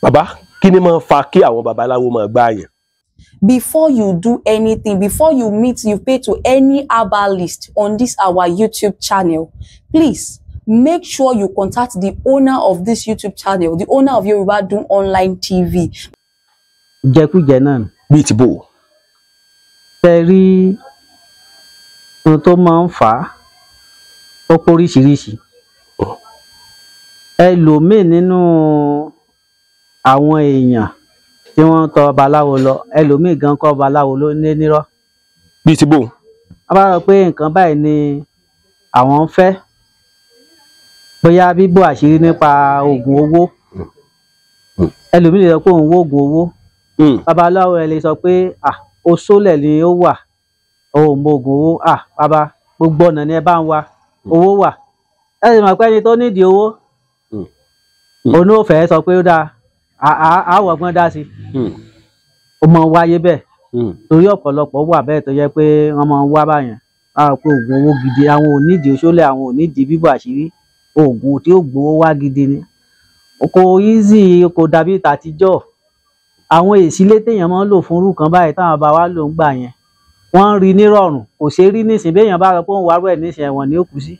Bàbá, kí ni máa ń fa kí àwọn babaláwo máa gbá yẹn? Before you do anything, before you meet, you pay to any herbalist on this our YouTube channel, please make sure you contact the owner of this YouTube channel, the owner of Yorubadun Online TV. Jẹkújẹ náà ni. Bíi ti bò ó. Ṣe rí ohun tó máa ń fà á, ó póríṣiríṣi. Ẹlòmíì nínú àwọn èèyàn tí wọ́n ń tọ̀ babaláwo lọ, ẹlòmíì gan kọ́ babaláwo ló ní nírọ́. Bíi ti bò ó. Wọ́n bá rọ pé nǹkan báyìí ni àwọn ń fẹ́, bóyá bíbò àṣírí nípa oògùn owó, ẹlòmíì lè sọ pé òun wó oògùn owó. Babaláwo ẹ lè sọ pé ah, oṣólẹ̀ ni ó wà, òun mọ oògùn owó, ah bàbá, gbogbo ọ̀nà ni ẹ bá ń wa owó wà. Ẹ sì mọ̀ pé ẹni tó nídìí owó, òun ó fẹ́ sọ pé ó dáa, àwọ̀ ọgbọ́n dá sí i. Ó máa ń wáyé bẹ́ẹ̀ torí ọ̀pọ̀lọpọ̀ wà bẹ́ẹ̀ tó jẹ́ pé wọ́n máa ń wá báyẹn. Á rò pé oògùn owó gidi, àwọn ò nídìí oṣólẹ̀, àwọn ò nídìí bíbò àṣírí, oògùn tí ó gbowó wá gidi ni. Kò easy, kò dàbí tàtijọ́. Àwọn èsílé téèyàn máa ń lò fún irú kan báyìí táwọn bàbá wa lò ń gbà yẹn, wọ́n ń rí nírọ̀rùn, kò ṣeé rí nísìn. Béèyàn bá rọ pé òun wá rú ẹ̀ nísìn, ẹ̀wọ̀n ni ó kú sí.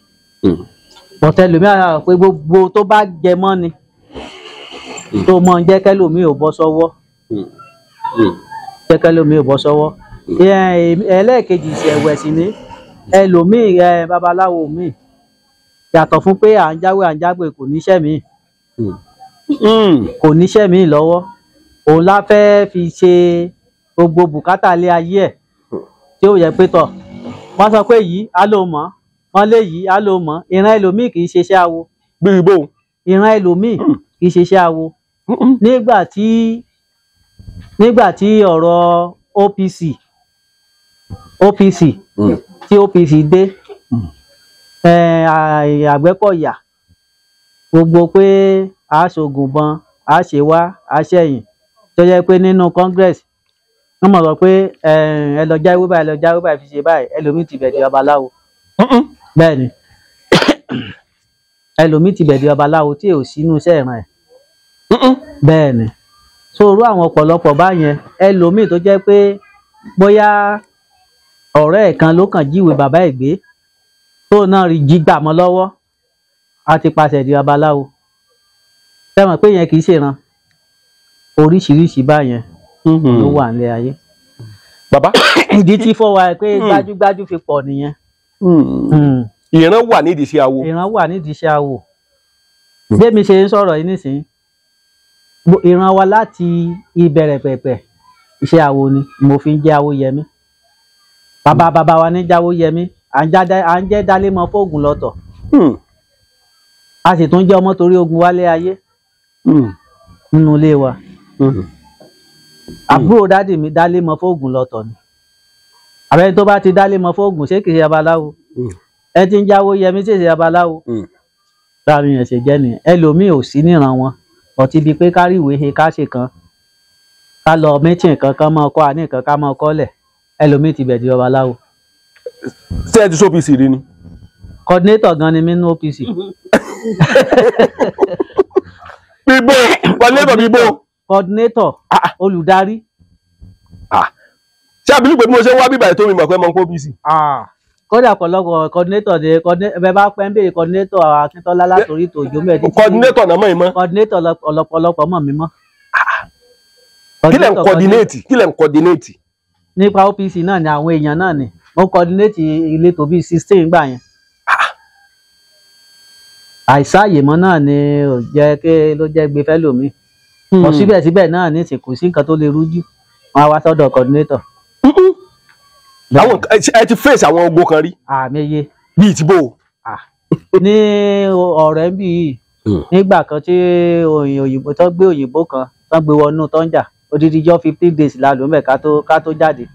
Bọ̀tẹ́ lòmíì á rò pé gbogbo tó bá jẹ mọ́ ni tó mọ́ ń jẹ́ kẹ́lòmíì ò bọ́ sọ́wọ́, jẹ́ kẹ́lòmíì ò bọ́ sọ́wọ́. Ẹlẹ́ẹ̀kejì ìṣẹ̀wẹ̀ sì ni ẹlòmíì, babaláwo míì, yàtọ̀ fún pé à ń jáwé à ń jágbe, kò níṣẹ́ míì, kò níṣẹ́ míì lọ́wọ́, òun la fẹ́ fi ṣe gbogbo bùkátà ilé ayé ẹ̀, tí ó yẹ pé tọ̀ wọ́n sọ pé yìí á ló mọ̀, wọ́n lé yìí á ló mọ̀. Ìran ẹlòmíì kì í ṣe iṣẹ́ awo. Bíi bò. Ìran ẹlòmíì kì í ṣe iṣẹ́ awo. Nígbà tí ọ̀rọ̀ OPC tí OPC dé, Àgbẹ̀kọ̀yà gbogbo pé a ṣoògùn bọn, a ṣe wá, a ṣẹ̀yìn, tó jẹ́ pé nínú Congress wọ́n mọ̀ sọ pé ẹ lọ jáwé báyìí, ẹ lọ jáwé báyìí, fi ṣe báyìí, ẹlòmíì ti bẹ̀ di babaláwo. Bẹ́ẹ̀ ni, ẹlòmíì ti bẹ̀ di babaláwo tí ò sínú iṣẹ́ ìran ẹ̀. Bẹ́ẹ̀ ni, so irú àwọn ọ̀pọ̀lọpọ̀ báyẹn, ẹlòmíì tó jẹ́ pé bóyá ọ̀rẹ́ ẹ̀ kan ló kàn jíwèé bàbá ẹ̀ gbé, tó náà rí jí gbà mọ́ lọ́wọ́, á ti paṣẹ di babaláwo. Sẹ́wọ̀n pé yẹn kì í ṣèràn? Oríṣiríṣi báyẹn ló wà nílé ayé. Bàbá, ìdí tí fọwọ́ ẹ pé gbájúgbájú fi pọ̀ nìyẹn. Ìran wà nídìí iṣẹ́ awo. Ìran wà nídìí iṣẹ́ awo. Bí èmi ṣe ń sọ̀rọ̀ yìí nísìnyí, ìran wa láti ìbẹ̀rẹ̀ pẹ̀pẹ̀ iṣẹ́ awo ni mo fi ń jẹ́ Awóyẹmí. Bàbá bàbá wa ní jáwóyẹmí, à ń jẹ́ Dálémọ fóògùn lọ́tọ̀, a sì tún jẹ́ ọmọ torí ogun wálé ayé nínú ilé wa. Àbúrò dádì mi Dálémọ fóògùn lọ́tọ̀ ni. Àbẹ́ni tó bá ti Dálémọ fóògùn, ṣé kìí ṣe babaláwo? Ẹ ti ń jáwó yẹmí, ṣe ṣe babaláwo? Láàrin yẹn ṣe jẹ́ nìyẹn. Ẹlòmíì ò sí níran wọn, ọtí bíi pé ká rí ìwé he, ká ṣe kan, ká lọ mítìn kan, kán máa kọ́ àní nǹkan ká máa kọ́lẹ̀, ẹlòmíì ti bẹ̀ di babaláwo. Ṣé ẹ ti sọ OPC rí ni? Coordinator gan ni mí ní OPC. Bíbó coordinator bíbó. Coordinator, olùdarí. Ṣé àbílí pé bí mo ṣe ń wá bíbà tó mi mọ̀ pé mo ń kó OPC? Kódà ọ̀pọ̀lọpọ̀ coordinator ni, bẹ́ẹ̀ bá pẹ́ ń béèrè coordinator Akíntọ́lá látòrí tòjó mẹ́ẹ̀ẹ́dín. Coordinator náà mọ̀ ẹ́ mọ́. Coordinator ọ̀pọ̀lọpọ̀ mọ̀ mí mọ́. Kí lẹ̀ ń coordinate? Kí lẹ̀ ń coordinate? Nípa OPC náà ni, àwọn èèyàn náà ni mo coordinate ìletò bíi 16 gbà yẹn. Àìsáàyè mọ́ náà ni ò jẹ́ kí ló jẹ́ gbé fẹ́ lòmíì. Mọ̀ síbẹ̀síbẹ̀ náà ní ìsìnkú sí nǹkan tó lè rújú, wọn á wá sọ́dọ̀ coordinator. Àwọn ẹ ti face àwọn ogun kan rí? Àmẹyẹ. Bíi ti bò. Ní ọ̀rẹ́ ń bì yìí, nígbà kan tí òyìnbó tó gbé òyìnbó kan tó gbé wọnú tó ń jà, odidi jọ 15 days la lò ń bẹ̀ ká tó jáde.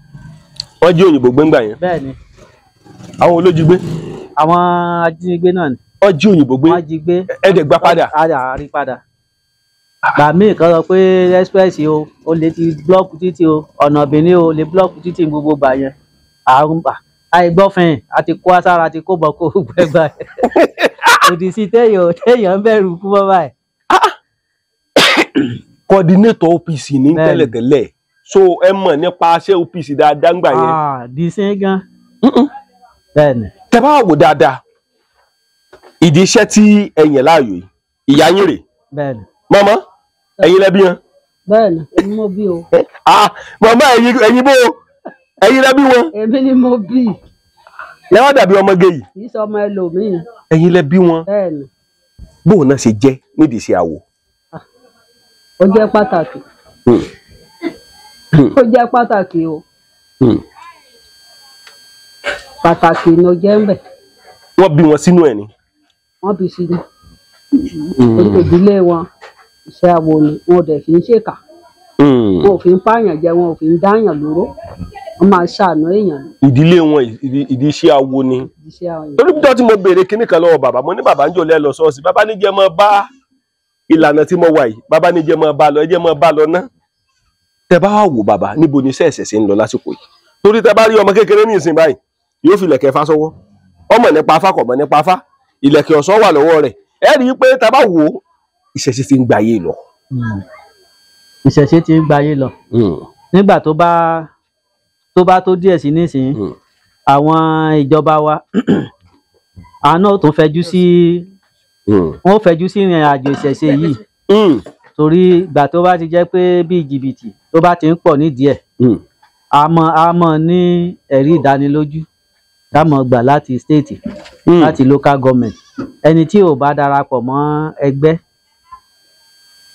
Wọ́n jí òyìnbó gbé ńgbà yẹn? Bẹ́ẹ̀ ni. Àwọn olójí gbé? Àwọn ajínigbé náà ni. Wọ́n jí òyìnbó gbé? Wọ́n jí gbé. Ẹ dẹ̀ gbà padà? A rí padà. Gbà míì kan sọ pé express o, ó lè ti blọọkù títì o, ọ̀nà Benin o lè blọọkù títì gbogbo gbà yẹn. Àrùn bà àìgbọ́fin àti kó asára àti kó bọ̀ kó gbẹgbà òdì sí téèyàn ń bẹ̀rù kú mọ́ báyìí. Coordinator OPC ní tẹ́lẹ̀tẹ́lẹ̀, so ẹ mọ̀ nípa iṣẹ́ OPC dáadáa ńgbà yẹn. Dìísín gan. Bẹ́ẹ̀ni. Tẹ́ bá wò dáadáa, ìdí iṣẹ́ tí ẹ yàn láàyò yìí, ìyá yín rè. Bẹ́ẹ̀ni. Màmá, ẹ̀yin lẹ bí wọn. Bẹ́ẹ̀ni, èmi mo bí o. Màmá, ẹ̀yin bó, ẹ̀yin lẹ bí wọn. Èmi ni mo bí. Lẹ́wọ́n dàbí ọmọge yìí. Kì í sọ ọmọ ẹlòmíì. Ẹ̀yin lẹ bí wọn. Bẹ́ẹ̀ni. Bóun náà ṣe jẹ́ nídìí iṣẹ́ àwò. Ó jẹ́ pàtàkì. Ó jẹ́ pàtàkì o. Pàtàkì ni ó jẹ́ ń bẹ̀. Wọ́n bí wọn sínú ẹ̀ ni. Wọ́n bí sínú. Ìdílé wọn iṣẹ́ awo ni, wọn ò dẹ̀ fi ń ṣèkà. Wọn ò fi ń pààyàn jẹ, wọn ò fi ń dáyàn lóró. Wọ́n máa ṣàánú èèyàn. Ìdílé wọn ìdí iṣẹ́ awo ni. Torí bí tí mo béèrè kinní kan lọ́wọ́ bàbá, mo ní bàbá ń jò lẹ́ lọ ṣọ́ọ̀ṣì, bàbá ní jẹ́ mọ́ bá ìlànà tí mo wà yìí, bàbá ní jẹ́ mọ́ bá lọ, jẹ́ mọ́ bá lọ ná. Tẹ́ bá wà wò bàbá, níbo ni iṣẹ́ ẹ̀sẹ̀ ń lọ lásìkò yìí? Torí tẹ́ bá rí ọmọ kékeré ní ìsìn báyìí, yóò fi ìlẹ̀kẹ̀ fá sọ́wọ́. Ọmọ nípa afá kọ̀ mọ́ nípa afá, ìlẹ̀kẹ̀ ọ̀ṣọ́ wà lọ́wọ́ rẹ̀. Ẹ rí i pé tá bá wò ó, ìṣẹ̀ṣe ti ń gbayé lọ. Ìṣẹ̀ṣe ti ń gbayé lọ. Nígbà tó bá tó díẹ̀ sí nísìnyí, àwọn ìjọba wa àná tó fẹjú sí, wọ́n fẹjú sí ìrìn àjò ìṣẹ̀ṣe yìí. Torí ìgbà tó bá ti jẹ́ pé bí jìbìtì tó bá ti ń pọ̀ nídìí ẹ̀, a mọ̀ ní ẹ̀rí ìdánilójú tá mọ̀ gbà láti state, láti local government. Ẹni tí ò bá darapọ̀ mọ́ ẹgbẹ́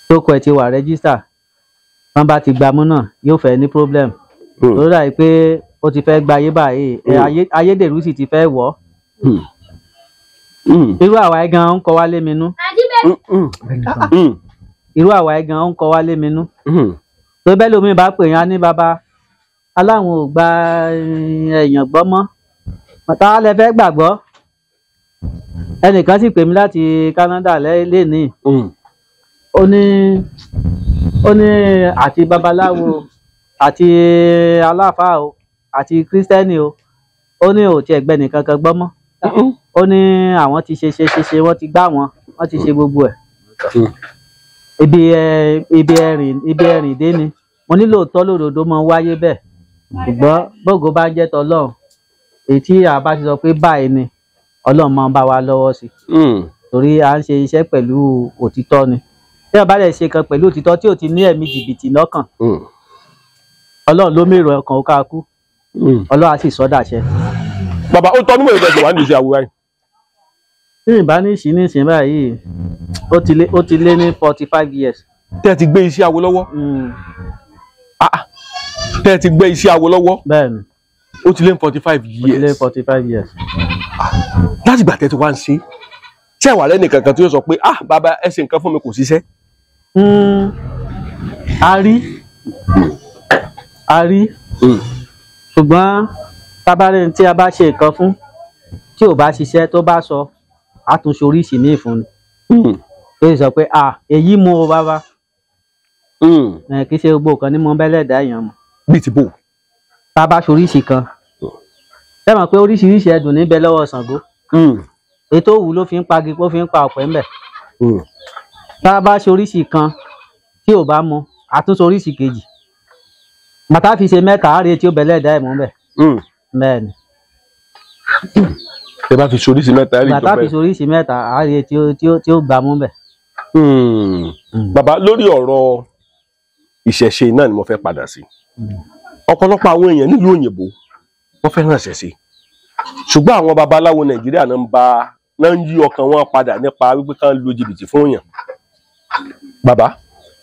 tó kọ ẹ̀ ti wà rẹ́gísítà, wọ́n bá ti gbámú náà yóò fẹ́ ní problem. Tó dà pé ó ti fẹ́ gba ayé báyìí, ayédèrú sì ti fẹ́ wọ̀. Irú àwa gan ń kọ wá léminú. Irú àwa gan ń kọ wá léminú. Tó bẹ́ẹ̀ lómi bá pè yín á ní bàbá aláwọn ò gba èèyàn gbọ́ mọ́, tá lẹ fẹ́ gbàgbọ́. Ẹnìkan sì pè mí láti Canada lénìí. Ó ní àti babaláwo àti aláfáà o àti kírísítẹ́nì o, ó ní ò tiẹ̀ gbẹ́ nìkan kan gbọ́ mọ́. Ó ní àwọn ti ṣe ṣe ṣe ṣe, wọ́n ti gbá wọn, wọ́n ti ṣe gbogbo ẹ̀. Ibi ẹ̀rìn dé ni. Mo ní lóòótọ́ lódodo máa ń wáyé bẹ́ẹ̀, ṣùgbọ́n bógo bá ń jẹ́ tọlọ́run, èyí tí a bá ti sọ pé báyìí ni, Ọlọ́run máa ń bá wa lọ́wọ́ sí. Torí à ń ṣe iṣẹ́ pẹ̀lú òtítọ́ ni. Tí a bá lè ṣe kan pẹ̀lú òtítọ́ tí ò ti ní ẹ̀mí jìbìtì lọ́kàn, Ọlọ́run ló mèrò ọkàn ó ká kú. Ọlọ́run á sì sọ dàṣẹ. Bàbá, ó tọ́ níwọ̀n ìgbà tí wà ní ìṣe àwòrán yìí. Tí ìbá ní ìṣí nísìnyí báyìí, ó ti lé ní 45 years. Tẹ́ ti gbé iṣẹ́ awo lọ́wọ́. Tẹ́ ti gbé iṣẹ́ awo lọ́wọ́. Bẹ́ẹ̀ni. Ó ti lé ní 45 years. Ó ti lé ní 45 years. Láti ìgbà tẹ́ ti wá ń ṣe, ṣé wà lẹ́nu kankan tí ó sọ pé ah bàbá ẹ ṣe nǹkan fún mi kò ṣiṣẹ́? A rí ṣùgbọ́n tábàárẹ̀ tí a bá ṣe nǹkan fún tí ò bá ṣiṣẹ́ tó bá sọ, àtúnṣe oríṣìí ní ìfún ni. Tó sì sọ pé ah èyí mú o bàbá. Kì í ṣe gbogbo nǹkan ní mo bẹ́lẹ̀ dá èèyàn mọ̀. Bíi ti bò. Tá a bá ṣe oríṣìí kan, ṣé mọ̀ pé oríṣiríṣi ẹ̀dùn níbẹ̀ lọ́wọ́ Ṣàngó. Ètò òwú ló fi ń pagi, ó fi ń pa ọ̀pẹ ńbẹ̀. Tá a bá ṣe oríṣìí kan tí ò bá mu, àtúnṣe oríṣìí kejì. Bàtà fi ṣe mẹ́ta, àárẹ̀ tí ó bẹ̀lẹ̀ dá ẹ̀mú ńbẹ̀. Bẹ́ẹ̀ni. Tẹ bá fi ṣe oríṣìí mẹ́ta, ẹ̀rí tó bẹ́ẹ̀. Bàtà fi ṣe oríṣìí mẹ́ta, àárẹ̀ tí ó gbà mú ńbẹ̀. Bàbá, lórí ọ̀rọ̀ ìṣẹ̀ṣe náà ni mo fẹ́ padà sí. Ọ̀pọ̀lọpọ̀ àwọn èèyàn nílùú òyìnbó wọ́n fẹ́ràn ìṣẹ̀ṣe, ṣùgbọ́n àwọn babaláwo Nàìjíríà náà ń bá náà ń yí ọkàn wọn padà nípa wípé kán lu jìbìtì fún èèyàn. Bàbá,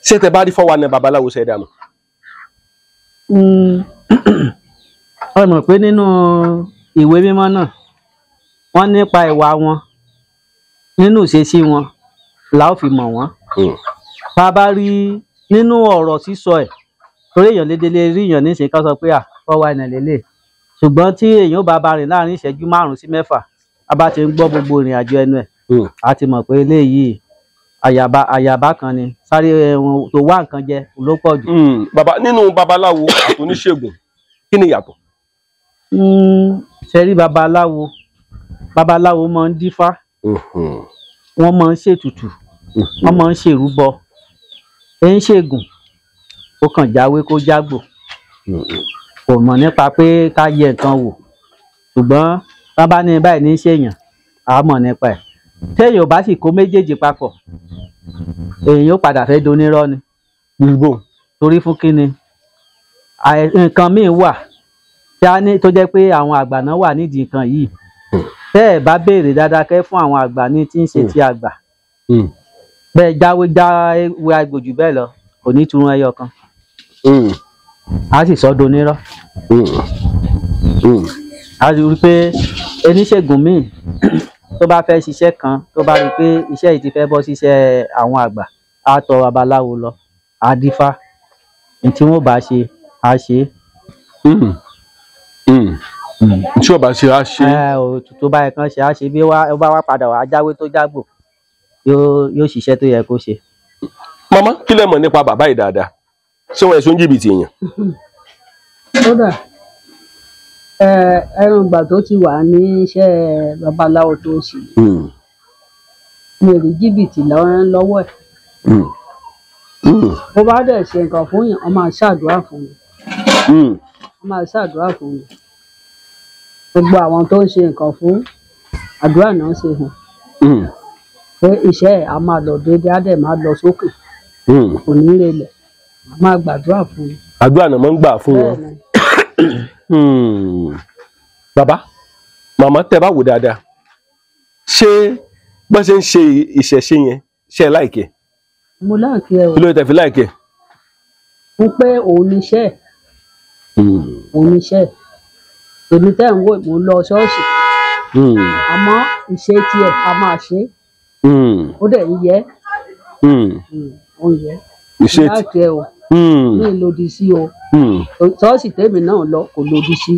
ṣé tẹ bá rí fọwọ́ ní babaláwo ṣe dànù? Wọ́n mọ̀ pé nínú ìwé mímọ́ náà wọ́n nípa ìwà wọn, nínú ìṣesí wọn la ó fi mọ̀ wọ́n. Bá a bá rí nínú ọ̀rọ̀ sísọ ẹ̀, torí èèyàn lédele rí èèyàn níṣẹ́ ká sọ pé à fọwọ́ ẹ̀nà lélẹ̀, ṣùgbọ́n tí èèyàn bá bá rìn láàrin ìṣẹ́jú 5 sí 6, a bá ti ń gbọ́ gbogbo ìrìn àjò ẹnu ẹ̀, a ti mọ̀ pé eléyìí àyàbá kan ni, sáré ẹ̀wọ̀n tó wá nǹkan jẹ ló pọ̀ jù. Bàbá, nínú babaláwo àti oníṣègùn kí ni ìyàtọ̀? Ṣe rí babaláwo, babaláwo máa ń dífá, wọ́n máa ń ṣètùtù, wọ́n máa ń ṣèrúbọ. Ẹ ń ṣègùn, ó kàn jáwé kó jágbò, kò mọ̀ nípa pé ká yẹ nǹkan wò. Ṣùgbọ́n tán bá ní báyìí ní ṣèyàn, á mọ̀ nípa ẹ̀. Téèyàn ò bá sì kó méjèèjì papọ̀, èèyàn ó padà fẹ́ donírọ́ ni. Torí fún kíni, nǹkan míì wà tí a ní tó jẹ́ pé àwọn àgbà náà wà nídìí nǹkan yìí. Tẹ́ ẹ̀ bá béèrè dáadáa kẹ́ fún àwọn àgbà ní tí ń ṣe ti àgbà, bẹ́ẹ̀ jáwé jáwé agbòjù bẹ́ẹ̀ lọ, kò ní turun ẹyọ kan, a sì sọ donírọ́. A rí i pé oníṣègùn míì tó bá fẹ́ ṣiṣẹ́ kan, tó bá rí i pé iṣẹ́ yìí ti fẹ́ bọ́ síṣẹ́ àwọn àgbà, á tọ̀ babaláwo lọ, á dífá, ní tí wọ́n bá ṣe á ṣe. Tí ó bá ṣe á ṣe. Tó bá yẹ kán ṣe á ṣe, bí ó bá wá padà wá jáwé tó jágbò, yóò ṣiṣẹ́ tó yẹ kó ṣe. Màmá, kí lẹ mọ̀ nípa bàbá yìí dáadáa? Ṣé wọ́n ẹ̀sùn jìbìtì èèyàn? Kódà ẹran ìgbà tó ti wà ní iṣẹ́ babaláwo tó ṣe, mi ò rí jìbìtì lọ́wọ́ ẹ̀. Bó bá dẹ̀ ṣe nǹkan fún yàn, wọ́n máa ṣàdúrà fún mi. Wọ́n máa ṣàdúrà fún mi. Gbogbo àwọn tó ń ṣe nǹkan fún, àdúrà náà ṣe hàn. Pé iṣẹ́ ẹ̀ á máa lọ déédéé, á dẹ̀ máa lọ sókè. Kò ní relẹ̀, a máa gbàdúrà fún mi. Àdúrà náà máa ń gbà fún wọn. Bàbá, màmá, tẹ́ bá wò dáadáa, ṣé bá ṣe ń ṣe ìṣẹ̀ṣe yẹn, ṣe láìkẹ́? Mo láìkẹ́ ẹ o. Kí ló tẹ́ fi láìkẹ́? Fún pé òun níṣẹ́. Òun níṣẹ́. Èmi tẹ́ ń wò, mò ń lọ ṣọ́ọ̀ṣì. Àmọ́ ìṣe tiẹ̀ a máa ṣe. Ó dẹ̀ ń yẹ. Ó ń yẹ. Ìṣe tí. Láìkẹ́ o. Mi lòdì sí o. Ṣọ́ọ̀ṣì tèmi náà lọ kò lòdì sí.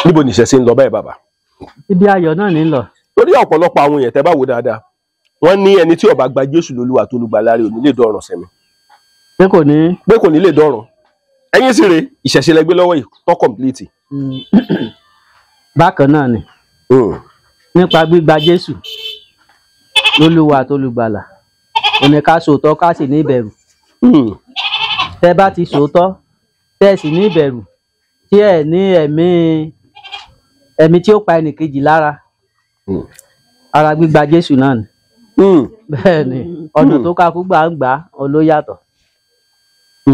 Níbo ni ìṣẹ̀ṣe ń lọ báyìí, bàbá? Ibi ayọ̀ náà ní lọ. Lórí ọ̀pọ̀lọpọ̀ àwọn èèyàn tẹ́ bá wò dáadáa, wọ́n ní ẹni tí ó bá gba Jésù lólúwa tó lùgbàlà rẹ̀ ò ní lè dọ̀run sẹ́mi. Pé kò ní. Pé kò ní lè dọ̀run. Ẹ̀yin sì rèé, ìṣẹ̀ṣe lẹ gbé lọ́wọ́ yìí tó kọ̀m̀plìtì. Bákan náà ni nípa gbígba Jésù lólúwa tó lùgbàlà, òní ká sòótọ́ ká sì ní ìbẹ̀rù. Tẹ́ bá ti sòótọ́, tẹ́ sì ní ìbẹ̀rù, tí ẹ ní ẹ̀mí tí ó pa ẹnìkejì lára, ara gbígba Jésù náà ni. Bẹ́ẹ̀ ni, ọ̀nà tó ká fún gbàǹgbà ló yàtọ̀.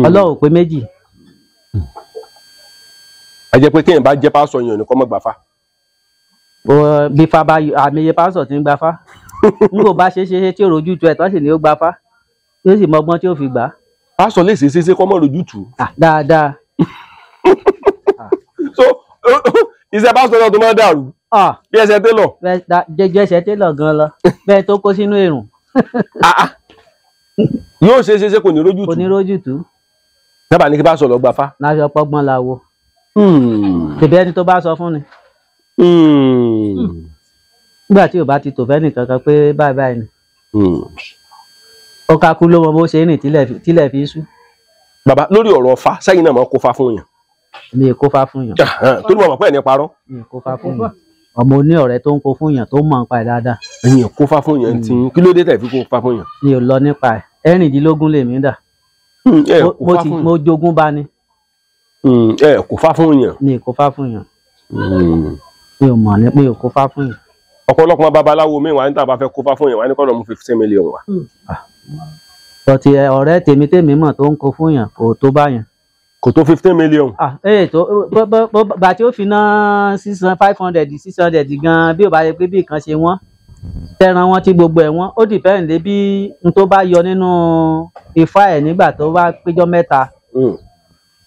Ọlọ́run pé méjì. A jẹ́ pé kéèyàn bá jẹ́ pásọ̀ yẹn ò ní kọ́ mọ́ gbàfá. Bí fa bá àmì iye pásọ̀ tí ń gbafá, n kò bá ṣe ṣe tí ò rojú tu ẹ̀ tán sì ni ó gbafá, yóò sì mọ ọgbọ́n tí ó fi gbà á. Pásọ̀ lè ṣe ṣe kọ́ mọ́ rojú tù. Dáadáa. So iṣẹ́ pásọ̀ náà tó máa dàrú. Bí ẹsẹ̀ télọ̀. Jẹjẹ ẹsẹ̀ télọ̀ gan lọ, bẹ́ẹ̀ tó kó sínú èrùn. Yóò ṣe ṣe kò ní rojú tù. Kò ní rojú tù. Dábàá ní kí pásọ̀ lọ gbafá. Láti ọpọ́gbọ́n la wo. Tèbí ẹni tó bá sọ fún ni. Nígbà tí ò bá ti tò fẹ́ nìkan kan pé báyìí báyìí ni. Ó kakú ló mọ bó ṣe rìn tílẹ̀ fi sú. Bàbá, lórí ọ̀rọ̀ Ifá, sẹ́yìn náà máa kó fa fún yàn. Mi ò kó fa fún yàn. Torí mo mọ̀ pé ẹ̀ ní parọ́. Mi ò kó fa fún yàn. Ọmọ oní ọ̀rẹ́ tó ń kó fún yàn tó mọ̀ nípa ẹ̀ dáadáa. Ẹ̀yin ò kó fa fún yàn tí kí ló dé tẹ̀ fi kó fa fún yàn? Mi ò lọ nípa ẹ̀. 16 lèmi dà. Mo jogún bá ni. Ẹ kò fa fún yàn. Mi ò kó fa fún yàn. Mi ò mọ̀ ní pé ò kó fa fún yàn. Ọ̀pọ̀lọpọ̀ babaláwo mi wà ní tàbá fẹ́ kó fa fún yàn wà ní kọ́nà mú 15 million wá. Bọ̀tì ọ̀rẹ́ tèmi mọ̀ tó ń kó fún yàn kò tó bá yàn. Kò tó 15 million. Tó gbà tí ó fi ná 500 600 gan bí ò bá yẹ pé bí nǹkan ṣe wọ́n tẹran wọn tí gbogbo ẹ̀ wọ́n ó dìpẹ́ǹd lé bí n tó bá yọ nínú ifá ẹ̀ nígbà tó bá péjọ mẹ́ta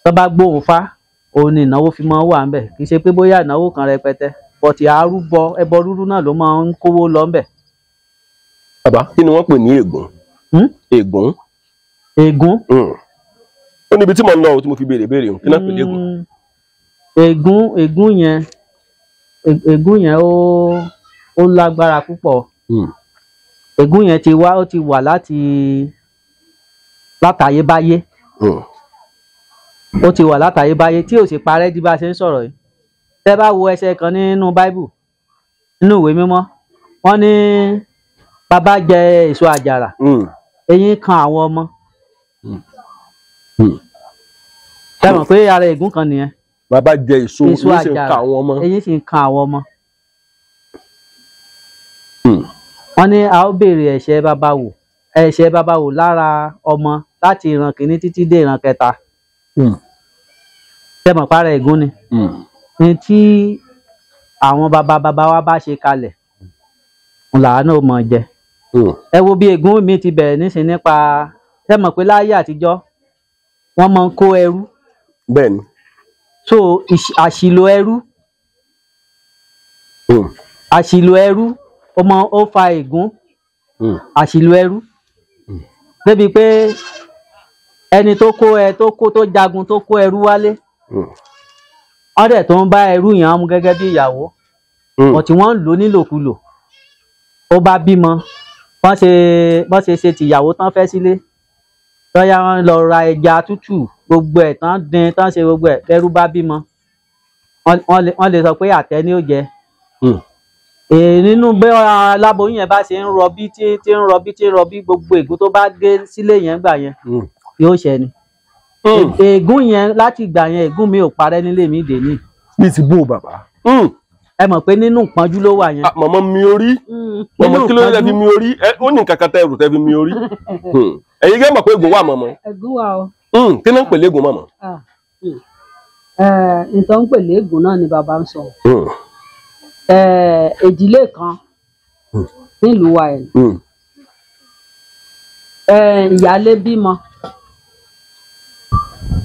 tó bá gbóhùn fá òun ni ìnáwó fi máa ń wà ńbẹ̀. Kì í ṣe pé bóyá ìnáwó kan rẹpẹtẹ, bọ̀tì arúbọ ẹbọ rúrú náà ló máa ń kówó lọ ńbẹ̀. Bàbá, kí ni wọ́n pè ní ègún? Ègún. Ègún. Ó níbi tí mo ń lọ tí mo fi béèrè béèrè kí náà pè ní ègún. Ègún yẹn ègún yẹn ó lágbára púpọ̀. Ègún yẹn ti wá, ó ti wà láti látayébáyé. Ó ti wà látayébáyé tí ò sì parẹ́ di bá a ṣe ń sọ̀rọ̀ yìí. Tẹ́ bá wo ẹsẹ̀ kan nínú Báíbù, nínú ìwé mímọ́, wọ́n ní bàbá jẹ èso àjàrà, Eyín kan àwọn ọmọ. Ṣé mọ̀ pé ara ègún kan nìyẹn? Bàbá jẹ èso, eyín sì ń kan àwọn ọmọ. Eyín sì ń kan àwọn ọmọ. Wọ́n ní a ó béèrè ẹ̀ṣẹ̀ bàbá wò, ẹ̀ṣẹ̀ bàbá wò lára ọmọ láti ìran kìíní títí dé ìran kẹta. Ṣé mọ̀ pé ara ègún ni? Ní tí àwọn bàbá bàbá wa bá ṣe kalẹ̀, làá náà mọ̀ jẹ. Ẹ wo bí ègún mi ti bẹ̀rẹ̀ nísìn nípa, ṣé mọ̀ pé láyé àtijọ́ wọ́n máa ń kó ẹrú. Bẹ́ẹ̀ni. So àṣìlò ẹrú, àṣìlò ẹrú ó máa ó fa ègún. Àṣìlò ẹrú débi pé ẹni tó kó ẹ tó kó tó jagun tó kó ẹrú wálé, wọ́n dẹ̀ tó ń bá ẹrú yẹn mú gẹ́gẹ́ bí ìyàwó, ọ̀tí wọ́n ń lò nílòkulò. Ó bá bímọ, wọ́n ṣe tìyàwó tán fẹ́ sílé, tọ́yá wọn lọ ra ẹja tútù gbogbo ẹ̀ tán dín tán ṣe gbogbo ẹ̀, lẹ́rú bá bímọ wọ́n lè sọ pé àtẹ ni ó jẹ. Nínú bí aláboyún yẹn bá ṣe ń rọbí tí ń rọbí tí ń rọbí, gbogbo ègún tó bá dé sílé yẹn gbà yẹn yóò ṣẹ ni. Ègún yẹn láti ìgbà yẹn, ègún mi ò parẹ́ nílé mi dè ní. Bí ti bó bàbá. Ẹ mọ̀ pé nínú ìpọ́njú ló wà yẹn. Màmá mi orí, màmá kí ló dé fi mi orí? Ó ní nǹkan kan tẹ ẹrù tẹ fi mi orí. Ẹ̀yin gẹ́ mọ̀ pé ègún wà màmá. Ègún wà o. Kí ló ń pè légún màmá? Nǹkan ń pè légún náà ni bàbá ń sọ. Ìdílé kan nílùú wa ẹ̀ ìyáálé bímọ,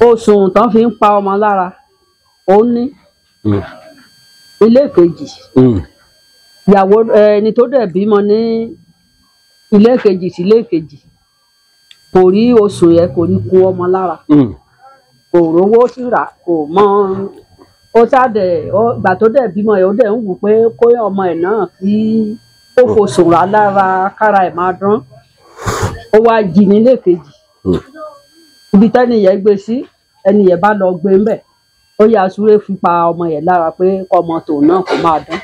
oṣù tán fi ń pa ọmọ lára ó ní ilé kejì, ìyàwó ẹni tó dẹ̀ bímọ ní ilé kejì sí ilé kejì kò rí oṣù yẹn, kò rí kun ọmọ lára, kò rówó síra, kò mọ ó ṣáàdẹ̀. Ìgbà tó dẹ̀ bímọ yẹn, ó dẹ̀ ń wù pé kó ọmọ ẹ̀ náà kí ó fòṣùn rà lára kára ẹ̀ máa dán. Ó wá jí nílé kejì, ibi tẹ́ni yẹn gbé sí, ẹni yẹn bá lọ gbé ńbẹ̀, ó yà súré fi pa ọmọ yẹn lára pé ọmọ tòun náà kò máa dán.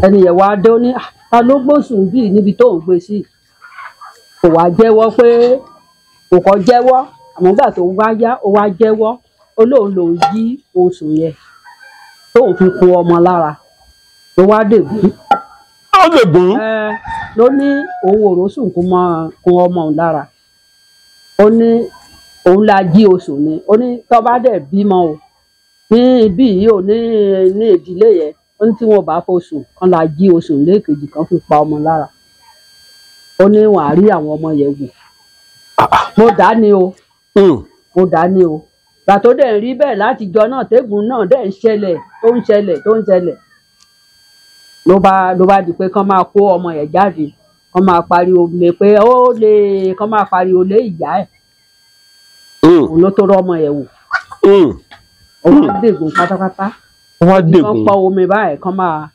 Ẹni yẹn wá dé, ó ní ta ló gbósùn bíi níbi tó ń gbé sí? Kò wá jẹ́wọ́, pé kò kọ́ jẹ́wọ́, àmọ́ gbà tó wá yá ó wá jẹ́wọ́, ó lóun lòun yí oṣù yẹn tóun fi kun ọmọ lára, ló wá dègún. Ó dègún. Ló ní òun ò rósùn kún ọmọ òun lára, ó ní òun la jí oṣù ni, ó ní tó bá dẹ̀ bímọ o ní ibí yìí ò ní ní ìdílé yẹn, ó ní tí wọn bá fọṣù kan la jí oṣù lẹ́ẹ̀kejì kan fi pa ọmọ lára, ó ní wọn á rí àwọn ọmọ yẹn wò. Mo dá ní o, mo dá ní o. Gbà tó dẹ̀ rí bẹ́ẹ̀ látijọ́ náà, tẹ́gùn náà dẹ̀ ń ṣẹlẹ̀ tó ń ṣẹlẹ̀ tó ń ṣẹlẹ̀, ló bá di pé kán máa kó ọmọ yẹn jáde, kán máa pariwo lé pé ó lè, kán máa pariwo lé ìyá ẹ̀, òun ló tó rọ ọmọ yẹn wò. Ó wá dègùn pátápátá, wọ́n pọ omi báyìí kán máa,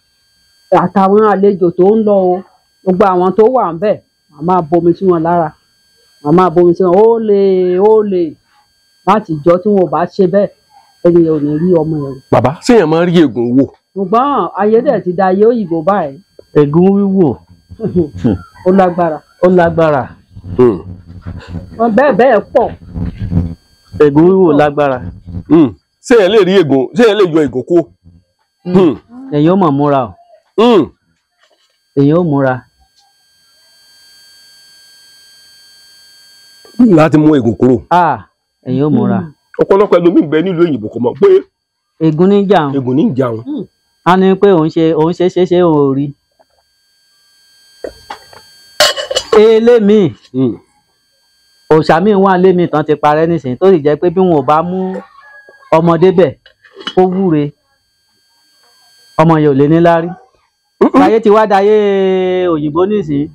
àtàwọn àlejò tó ń lọ o, gbogbo àwọn tó wà ń bẹ̀, wọ́n máa bomi sí wọn lára, wọ́n máa bomi sí wọn, ó lè ó lè. Láti ìjọ tí wọn ò bá ṣe bẹ́ẹ̀, ẹni yẹn ò ní rí ọmọ yẹn. Bàbá, ṣéèyàn máa ń rí ègún wò? Ṣùgbọ́n ayé dẹ̀ ti da ayé òyìnbó báyìí. Ègún wíwò ó lágbára. Ó lágbára. Bẹ́ẹ̀ bẹ́ẹ̀ pọ̀. Ègún wíwò lágbára. Ṣéèyàn lè rí ègún, ṣéèyàn lè yọ ègún kó? Èyàn ó mọ̀ múra o. Èyàn ó múra. Láti mú ègún kúrò. Èyàn ó múra. Ọ̀pọ̀lọpọ̀ ẹlòmíì bẹ nílùú òyìnbó kò mọ̀ pé ègún ní jà. Ègún ní jà wọn. A ní pé òun ṣe òun ṣe ṣe ṣe òun ò rí. Elémi òòṣà míì wà lémi tán ti parẹ́ nísìnyí, tó sì jẹ́ pé bí wọn ò bá mú ọmọdé bẹ̀ kó wúre, ọmọ yẹn ò lè ní láárí. Ayé ti wá dayé òyìnbó nísìnyí,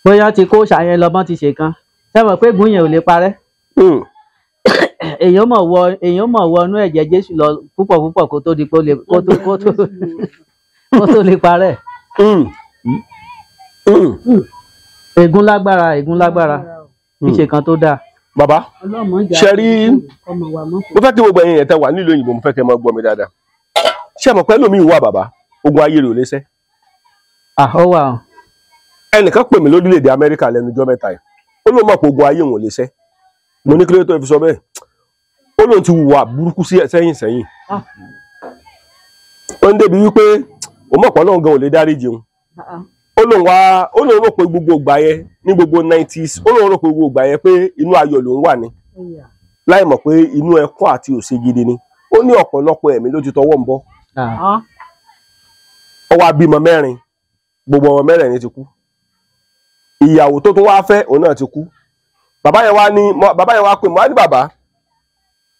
bóyá ti kó òòṣà yẹn lọ bọ́n ti ṣe kan, ṣé mọ̀ pé ègún yẹn ò lè parẹ́? Èèyàn mọ̀ wọ inú ẹ̀jẹ̀ Jésù lọ púpọ̀ púpọ̀ kó tó di kó tó lè parẹ́. Ègún lágbára, ègún lágbára, ìṣe kan tó dáa. Bàbá, ṣe rí, mo fẹ́ kí gbogbo ẹ̀yin tẹ́ wà nílùú òyìnbó, mo fẹ́ kí ẹ máa gbọ́ mi dáadáa. Ṣé mọ̀ pé ẹlòmíì wà bàbá, ogun ayé rẹ̀ ò lè ṣẹ́? Ó wà o. Ẹnìkan pè mí lórílẹ̀‐èdè Amẹ́ríkà lẹ́nu ọjọ́ mẹ́ta yìí, Ó lóun mọ̀ pé ogun ayé òun ò lè ṣẹ́. Mo ní kí ló tó fi sọ bẹ́ẹ̀. Ó lóun ti hùwà burúkú sí sẹ́yìn sẹ́yìn. Ó ń débi wípé òun mọ̀ pé Ọlọ́run gan ò lè dáríjì òun. Ó lóun wá, ó lóun rò pé gbogbo ìgbà yẹn ní gbogbo 90s, ó lóun rò pé gbogbo ìgbà yẹn pé inú ayọ̀ lòun wà ní, láì mọ̀ pé inú ẹkún àti òṣè gidi ni. Ó ní ọ̀pọ̀lọpọ̀ ẹ̀mí ló ti tọwọ́ ń bọ́. Ó wá bímọ mẹ́rin, gbogbo ọmọ mẹ́rẹ̀ẹ̀rin ti kú. Ìyàwó tó tún wá fẹ́ òun náà ti kú. Bàbá yẹn wá ní, bàbá yẹn wá pè mọ́, á ní bàbá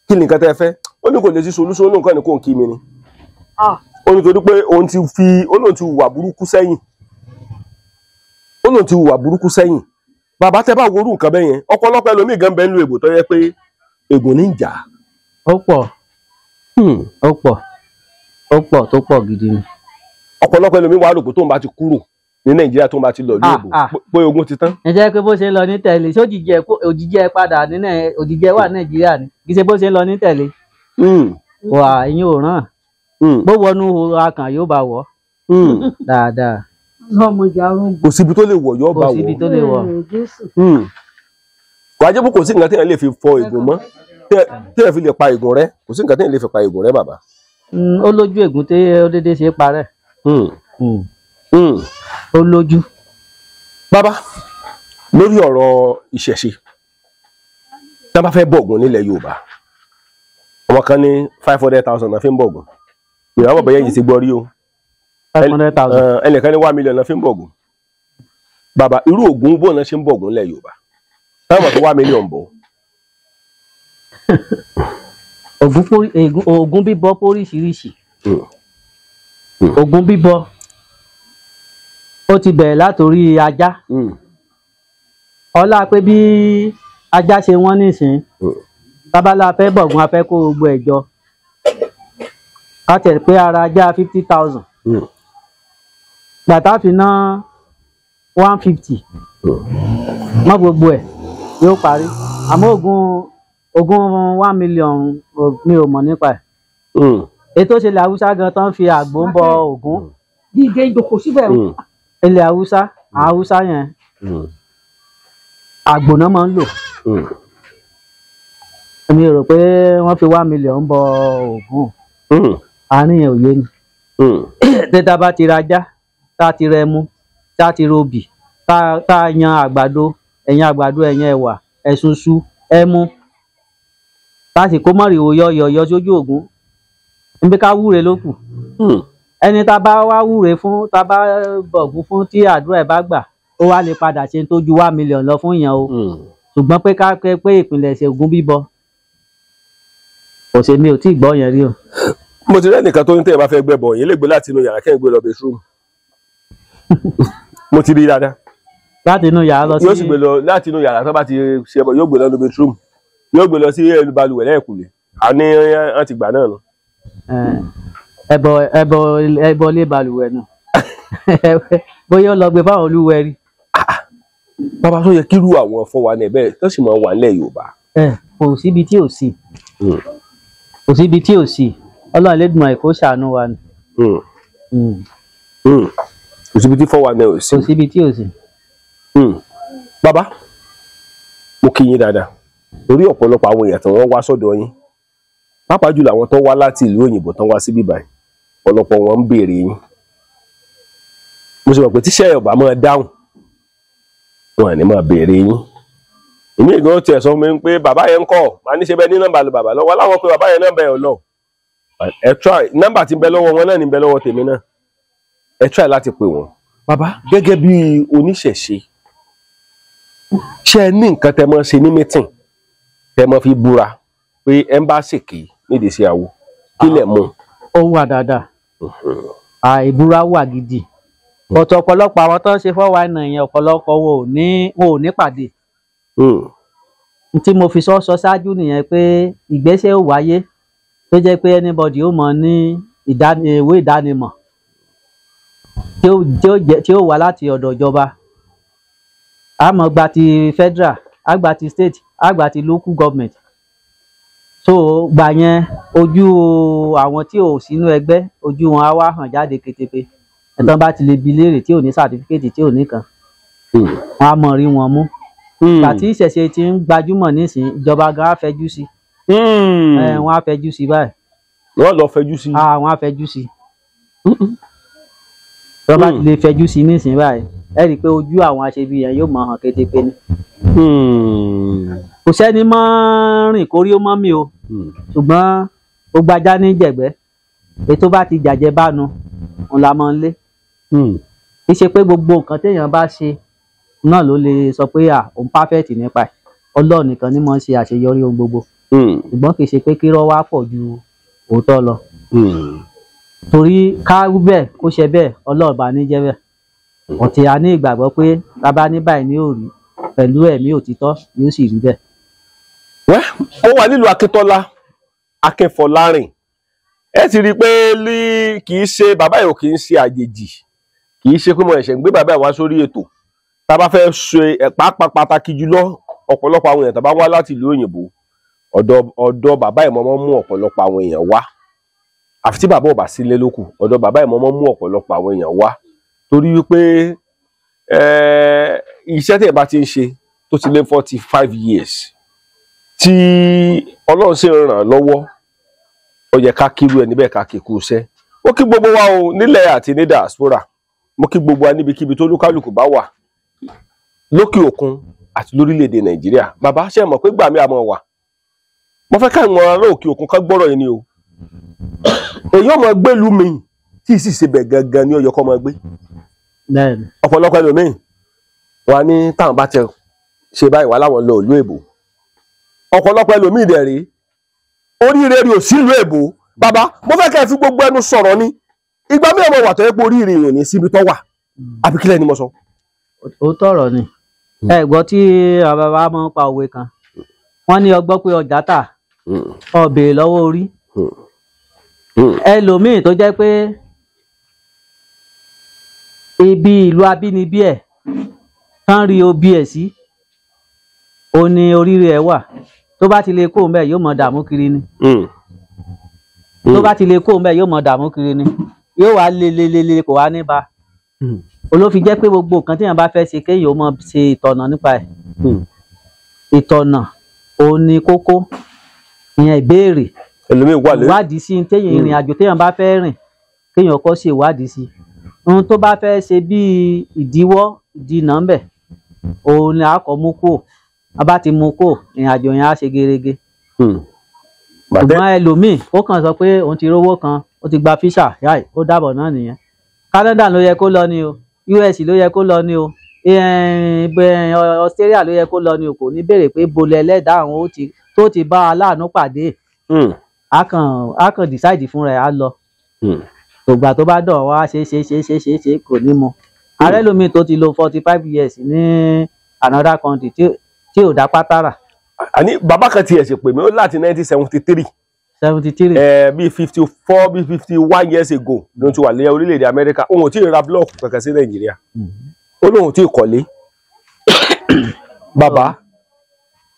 kí ni nǹkan tẹ́ fẹ́? Ó ní kò lè sí solution, ó ní nǹkan ní kò ń kí mi ni. Ó ní torí pé òun ti fi, ó lóun ti hùwà burúkú sẹ́yìn. Ó lóun ti hùwà burúkú sẹ́yìn. Bàbá tẹ́ bá wo orú nǹkan bẹ́yẹn, ọ̀pọ̀lọpọ̀ ẹlòmíì gan bẹ́ẹ̀ ń lo ègbò tó yẹ pé ègún ní ìjà. Ó pọ̀, ó pọ̀, ó pọ̀ tó pọ̀ gidi ni. Ọ̀pọ̀lọpọ̀ ẹlòmíì wà rò pé tóun bá ti kúrò ní Nàìjíríà, tóun bá ti lọ ìlú èbó pé ogun ti tán. Ẹ jẹ́ pé bó ṣe ń lọ ní tẹ̀lé, ṣé òjijì ẹ padà ní òjijì ẹ wà Nàìjíríà ni, kì í ṣe bó ṣe ń lọ ní tẹ̀lé. Wà ẹ̀yin ò ràn. Bó wọnú akàn yóò bá wọ̀ dáadáa. Kò síbi tó lè wọ̀ yóò bá wọ̀. Kò síbi tó lè wọ̀. Kò ajẹ́ pé kò sí nǹkan téèyàn lè fi fọ ègún mọ́, téèyàn fi lè pa ègún rẹ́, kò sí nǹkan téèyàn lè fi pa ègún rẹ́ bàbá. Ó lójú ègún tí ó dédé ṣe parẹ́. Ó lójú. Bàbá, lórí ọ̀rọ̀ ìṣẹ̀ṣe, tí wọ́n bá fẹ́ bọ̀gùn nílẹ̀ Yorùbá, àwọn kan ní 500,000 náà fi ń bọ̀gùn. Ìyàwó bàbá yẹn yìí ti gbọ́ rí o. 500,000. Ẹnìkan ní 1 million náà fi ń bọ̀gùn. Bàbá, irú ògùn bò náà ṣe ń bọ̀gùn nílẹ̀ Yorùbá? Táwọn mọ̀ tó 1 million bọ̀. Ògùn bíbọ póríṣiríṣi. Ògùn bíbọ ó ti bẹ̀rẹ̀ látòrí ajá. Ọlá pé bí ajá ṣe wọ́n nísìn, babalá fẹ́ bọ̀gùn a fẹ́ kó gbogbo ẹ̀ jọ. Ká tẹ̀ pé ara ajá 50,000. Gbàtà fi ná 150 mọ́ gbogbo ẹ̀ yóò parí. Àmọ́ ògùn 1 million mi ò mọ̀ nípa ẹ̀. Ètò ìṣẹ̀lẹ̀ Haúsá gan tán fi àgbo ń bọ Ògún. Dídé ìjókòó síbẹ̀. Ilẹ̀ Haúsá, Haúsá yẹn àgbò náà máa ń lò. Èmi rò pé wọ́n fi 1 million bọ Ògún. Àárín yẹn ò yé ni. Tẹ́tà bá ti rajá, tá ti rẹmu, tá ti robì, tá yan àgbàdo, ẹ̀yìn àgbàdo, ẹ̀yìn ẹ̀wà, ẹ̀sùn ṣu, ẹmu. Tá sì kó mọ̀rìwò yọ̀yọ̀ sójú Ògún. Níbi ká wúre ló kù. Ẹni tá bá wá wúre fún, tá bá bọ̀gún fún tí àdúrà ẹ̀ bá gbà, ó wá lè padà ṣe tó ju 1 million lọ fún yẹn o. Ṣùgbọ́n pé ká pé ìpìlẹ̀ṣẹ̀ Ògún bíbọ kò ṣe, mi ò tí ì gbọ́ yẹn rí o. Mo ti rẹ́ nìkan tó ní tẹ́yẹ̀ bá fẹ́ gbẹ́bọ̀ yìí lè gbé láti inú yàrá kẹ́hìn gbé lọ bedroom. Mo ti rí dáadáa. Láti inú yàrá lọ sí. Yóò sì gbé lọ láti inú yàrá tó bá ti ṣe ẹbọ, yóò gbé lọ bedroom, yóò gbé lọ sí balùwẹ̀ lẹ́ẹ̀kùlé. Àní wọ́n ti gbà náà nù. Ẹbọ ẹbọ ẹbọ lé balùwẹ̀ nù. Bóyá ó lọ gbé fáwọn olúwẹ̀rí. Bàbá tó yẹ kírú àwọn ọ̀fọ̀ wa náà bẹ́ẹ̀ tó sì máa wà nílẹ̀ Yorùbá. Kò síbi tí ò sí. Kò síbi tí ò sí. Ọlọ́run Elédùmarè kó ṣàánú wa ni. Kò síbi tí fọ́ wa náà ò sí. Kò síbi tí ò sí. Bàbá, mo kí yín dáadáa torí ọ̀pọ̀lọpọ̀ àwọn èèyàn tí wọ́n wá sọ́dọ̀ yín, pàápàá jùlọ àwọn tó wá láti ìlú òyìnbó tó wá síbí báyìí, ọ̀pọ̀lọpọ̀ wọn ń béèrè yín. Mo sì mọ̀ pé tíṣẹ́ ọ̀bà máa dáhùn wọn ní máa béèrè yín. Èmi ìgbọ́n tiẹ̀ sọ fún mi pé bàbá yẹn ń kọ́ màá ní ṣe bẹ́ẹ̀ ní nọ́mbà lọ bàbá lọ́wọ́ láwọn pé bàbá yẹn nọ́mbà yẹn lọ. Ẹ try nọ́mbà tí ń bẹ lọ́wọ́ wọn náà ní ń bẹ lọ́wọ́ tèmi náà. Ẹ try láti pè wọ́n. Bàbá, gẹ́gẹ́ bí oníṣẹ̀ṣe, ṣé ẹ ní nǹkan tẹ́ mọ́ ṣe ní mítìn tẹ́ mọ́ fi búra pé ẹ ń bá ṣèké nídìí sí àwo kí lẹ̀ mú? Ó wà dáadáa, ìbúra wà gidi. Ọ̀tọ̀ ọ̀pọ̀lọpọ̀ àwọn tó ń ṣe 419 yẹn, ọ̀pọ̀lọpọ̀ wọn ò ní pàdé. Tí mo fi sọ ṣáájú nìyẹn pé ìgbésẹ̀ ò wáyé tó jẹ́ pé anybody ó mọ̀ ní ìwé ìdánimọ̀ tí ó wá láti ọ̀dọ̀ ìjọba. A mọ̀ gba ti federal, a gba ti state, a gba ti local government. So gbà yẹn ojú àwọn tí ò sínú ẹgbẹ́, ojú wọn á wá hàn jáde ketepe. Ẹ̀tàn bá ti lè bi léèrè tí ò ní certificate, tí ò ní kan, wọn á mọ̀ rí wọn mú. Ìgbà tí ìṣẹ̀ṣe ti ń gbajúmọ̀ nísìnyí, ìjọba gan á fẹjú sí. Wọ́n á fẹjú sí báyìí. Wọ́n lọ fẹjú sí. Wọ́n á fẹjú sí. Ìjọba ti lè fẹjú sí nísìnyí báyìí, ẹ rí i pé ojú àwọn aṣebi yẹn yóò mọ hàn kétéké ni. Kò sẹ́ni mọ́ rìn kórí ó mọ́ mi o, ṣùgbọ́n ó gbajá ní jẹ̀gbẹ́, ètò bá ti jàjẹ́ bánu òun la máa ń lé. Kì í ṣe pé gbogbo nǹkan téèyàn bá ṣe náà ló lè sọ pé à òun perfect nípa ẹ̀. Ọlọ́run nìkan ni máa ń ṣe àṣeyọrí ohun gbogbo, ṣùgbọ́n kì í ṣe pé kírọ́ wá pọ̀ ju òótọ́ lọ. Torí ká bẹ́ẹ̀ kó ṣe bẹ́ẹ̀, Ọlọ́run bá ní jẹ́ bẹ́ẹ̀. Ọ̀tí a ní ìgbàgbọ́ pé bàbá ní báyìí ní òrí pẹ̀lú ẹ̀mí òtítọ́ yóò sì rí bẹ́ẹ̀. Ó wà nílùú Akíntọ́lá, Akínfọlárìn. Ẹ ti rí i pé kì í ṣe bàbá yìí ò kì í ṣe àjèjì, kì í ṣe pé mo ẹ̀ṣẹ̀ ń gbé bàbá yìí wá sórí ètò. Tá a bá fẹ́ ṣe pàápàá pàtàkì jùlọ ọ̀pọ̀lọpọ̀ àwọn èèyàn tá a bá wá láti ìlú òyìnbó, ọ̀dọ̀ bàbá yìí mọ́mọ́ mú ọ̀pọ̀lọpọ̀ àwọn èèyàn wá. Àfi tí bàbá ò bá sílé lókù, ọ̀dọ̀ bàbá yìí mọ́mọ́ mú ọ̀pọ̀lọpọ̀ àwọn èèyàn wá. Torí wípé iṣẹ́ tí ẹ̀ bá ti ń ṣe tó ti lé 45 years tí Ọlọ́run sì ń ràn lọ́wọ́, ó yẹ ká kírú ẹni bẹ́ẹ̀ ká kíkú iṣẹ́. Ó kí gbogbo wa o nílẹ̀ àti ní diaspora, mo kí gbogbo wa níbikíbi tó lúkálùkù bá wà lókè òkun àti lórílẹ̀‐èdè Nàìjíríà. Bàbá ṣe mọ̀ pé gbà mí àmọ́ wà, mo fẹ́ káwọn ará òkè òkun ká gbọ́rọ̀ yìí ni o. Èyí ọmọ gbẹ́lu mi tí ì sì ṣe bẹ̀ gangan ní ó yẹ kó máa gbé. Ọ̀pọ̀lọpọ̀ ẹlòmíì wà ní táwọn bá tẹ ṣe báyìí wà láwọn lọ ìlú èbó. Ọ̀pọ̀lọpọ̀ ẹlòmíì dẹ̀ rí oríire rí ò sí ìlú èbó. Bàbá mo fẹ́ kẹ́ ẹ fi gbogbo ẹnu sọ̀rọ̀ ni. Ìgbà mi ọmọ wà tó yẹ pé oríire ò ní síbi tó wà, àbí kílẹ̀ ni mo sọ. Ó tọ̀rọ̀ ni. Ẹ gbọ́ tí bàbá máa ń pa òwe kan, wọ́n ní ọgbọ́ pé ọjà tà ó béèrè lọ́wọ́ orí. Ẹlòmíì tó jẹ́ pé ibi ìlú abínibí ẹ̀ tán rí obi ẹ̀ sí, ó ní oríire ẹ̀ wà. Tó bá ti lè kó mbẹ́ yóò mọ dààmú kiri ni. Tó bá ti lè kó mbẹ́ yóò mọ dààmú kiri ni, yóò wá lé lé lé lé kò wá ní ba. Olófin jẹ́ pé gbogbo nǹkan téèyàn bá fẹ́ ṣe kéèyàn ó mọ ṣe ìtọ̀nà nípa ẹ̀. Ìtọ̀nà òun ni kókó, ìyẹn ìbéèrè, ìwádìí sí téèyàn ìrìn àjò téèyàn bá fẹ́ rìn kéèyàn kọ́ ṣe ìwádìí sí ohun tó bá fẹ́ ṣe bíi ìdíwọ́ ìdínà ń bẹ̀, òun ni a kọ́ mú kúò. A bá ti mú kúò, ìrìn àjò yẹn á ṣe gerege. Ṣùgbọ́n ẹlòmíì ó kàn sọ pé òun ti rówó kan, ó ti gba físà, yáì ó dàbọ̀ náà nìyẹn. Canada ló yẹ kó lọ ni o, US ló yẹ kó lọ ni o, Australia ló yẹ kó lọ ni o. Kò ní béèrè pé bolẹ̀ ẹlẹ́dàá àwọn tó ti bá aláàánú pàdé. A kàn decide fúnra ẹ̀ á lọ. Tògbà tó bá dọ̀ wá ṣe ṣe ṣe ṣe ṣe ṣe kò ní mọ. Ààrẹ lómi tó ti lò 45 years ní another country tí ò dá pátá rà. Àní bàbá kan tiẹ̀ ṣe pè mí ó láti 1973. 73. Bíi 54 bíi 51 years ago ló ti wà ní orílẹ̀-èdè Amẹ́ríkà. Òun ò tí ì ra búlọ̀kù kankan sí Nàìjíríà. Ó lóun ò tí ì kọ́lé. Bàbá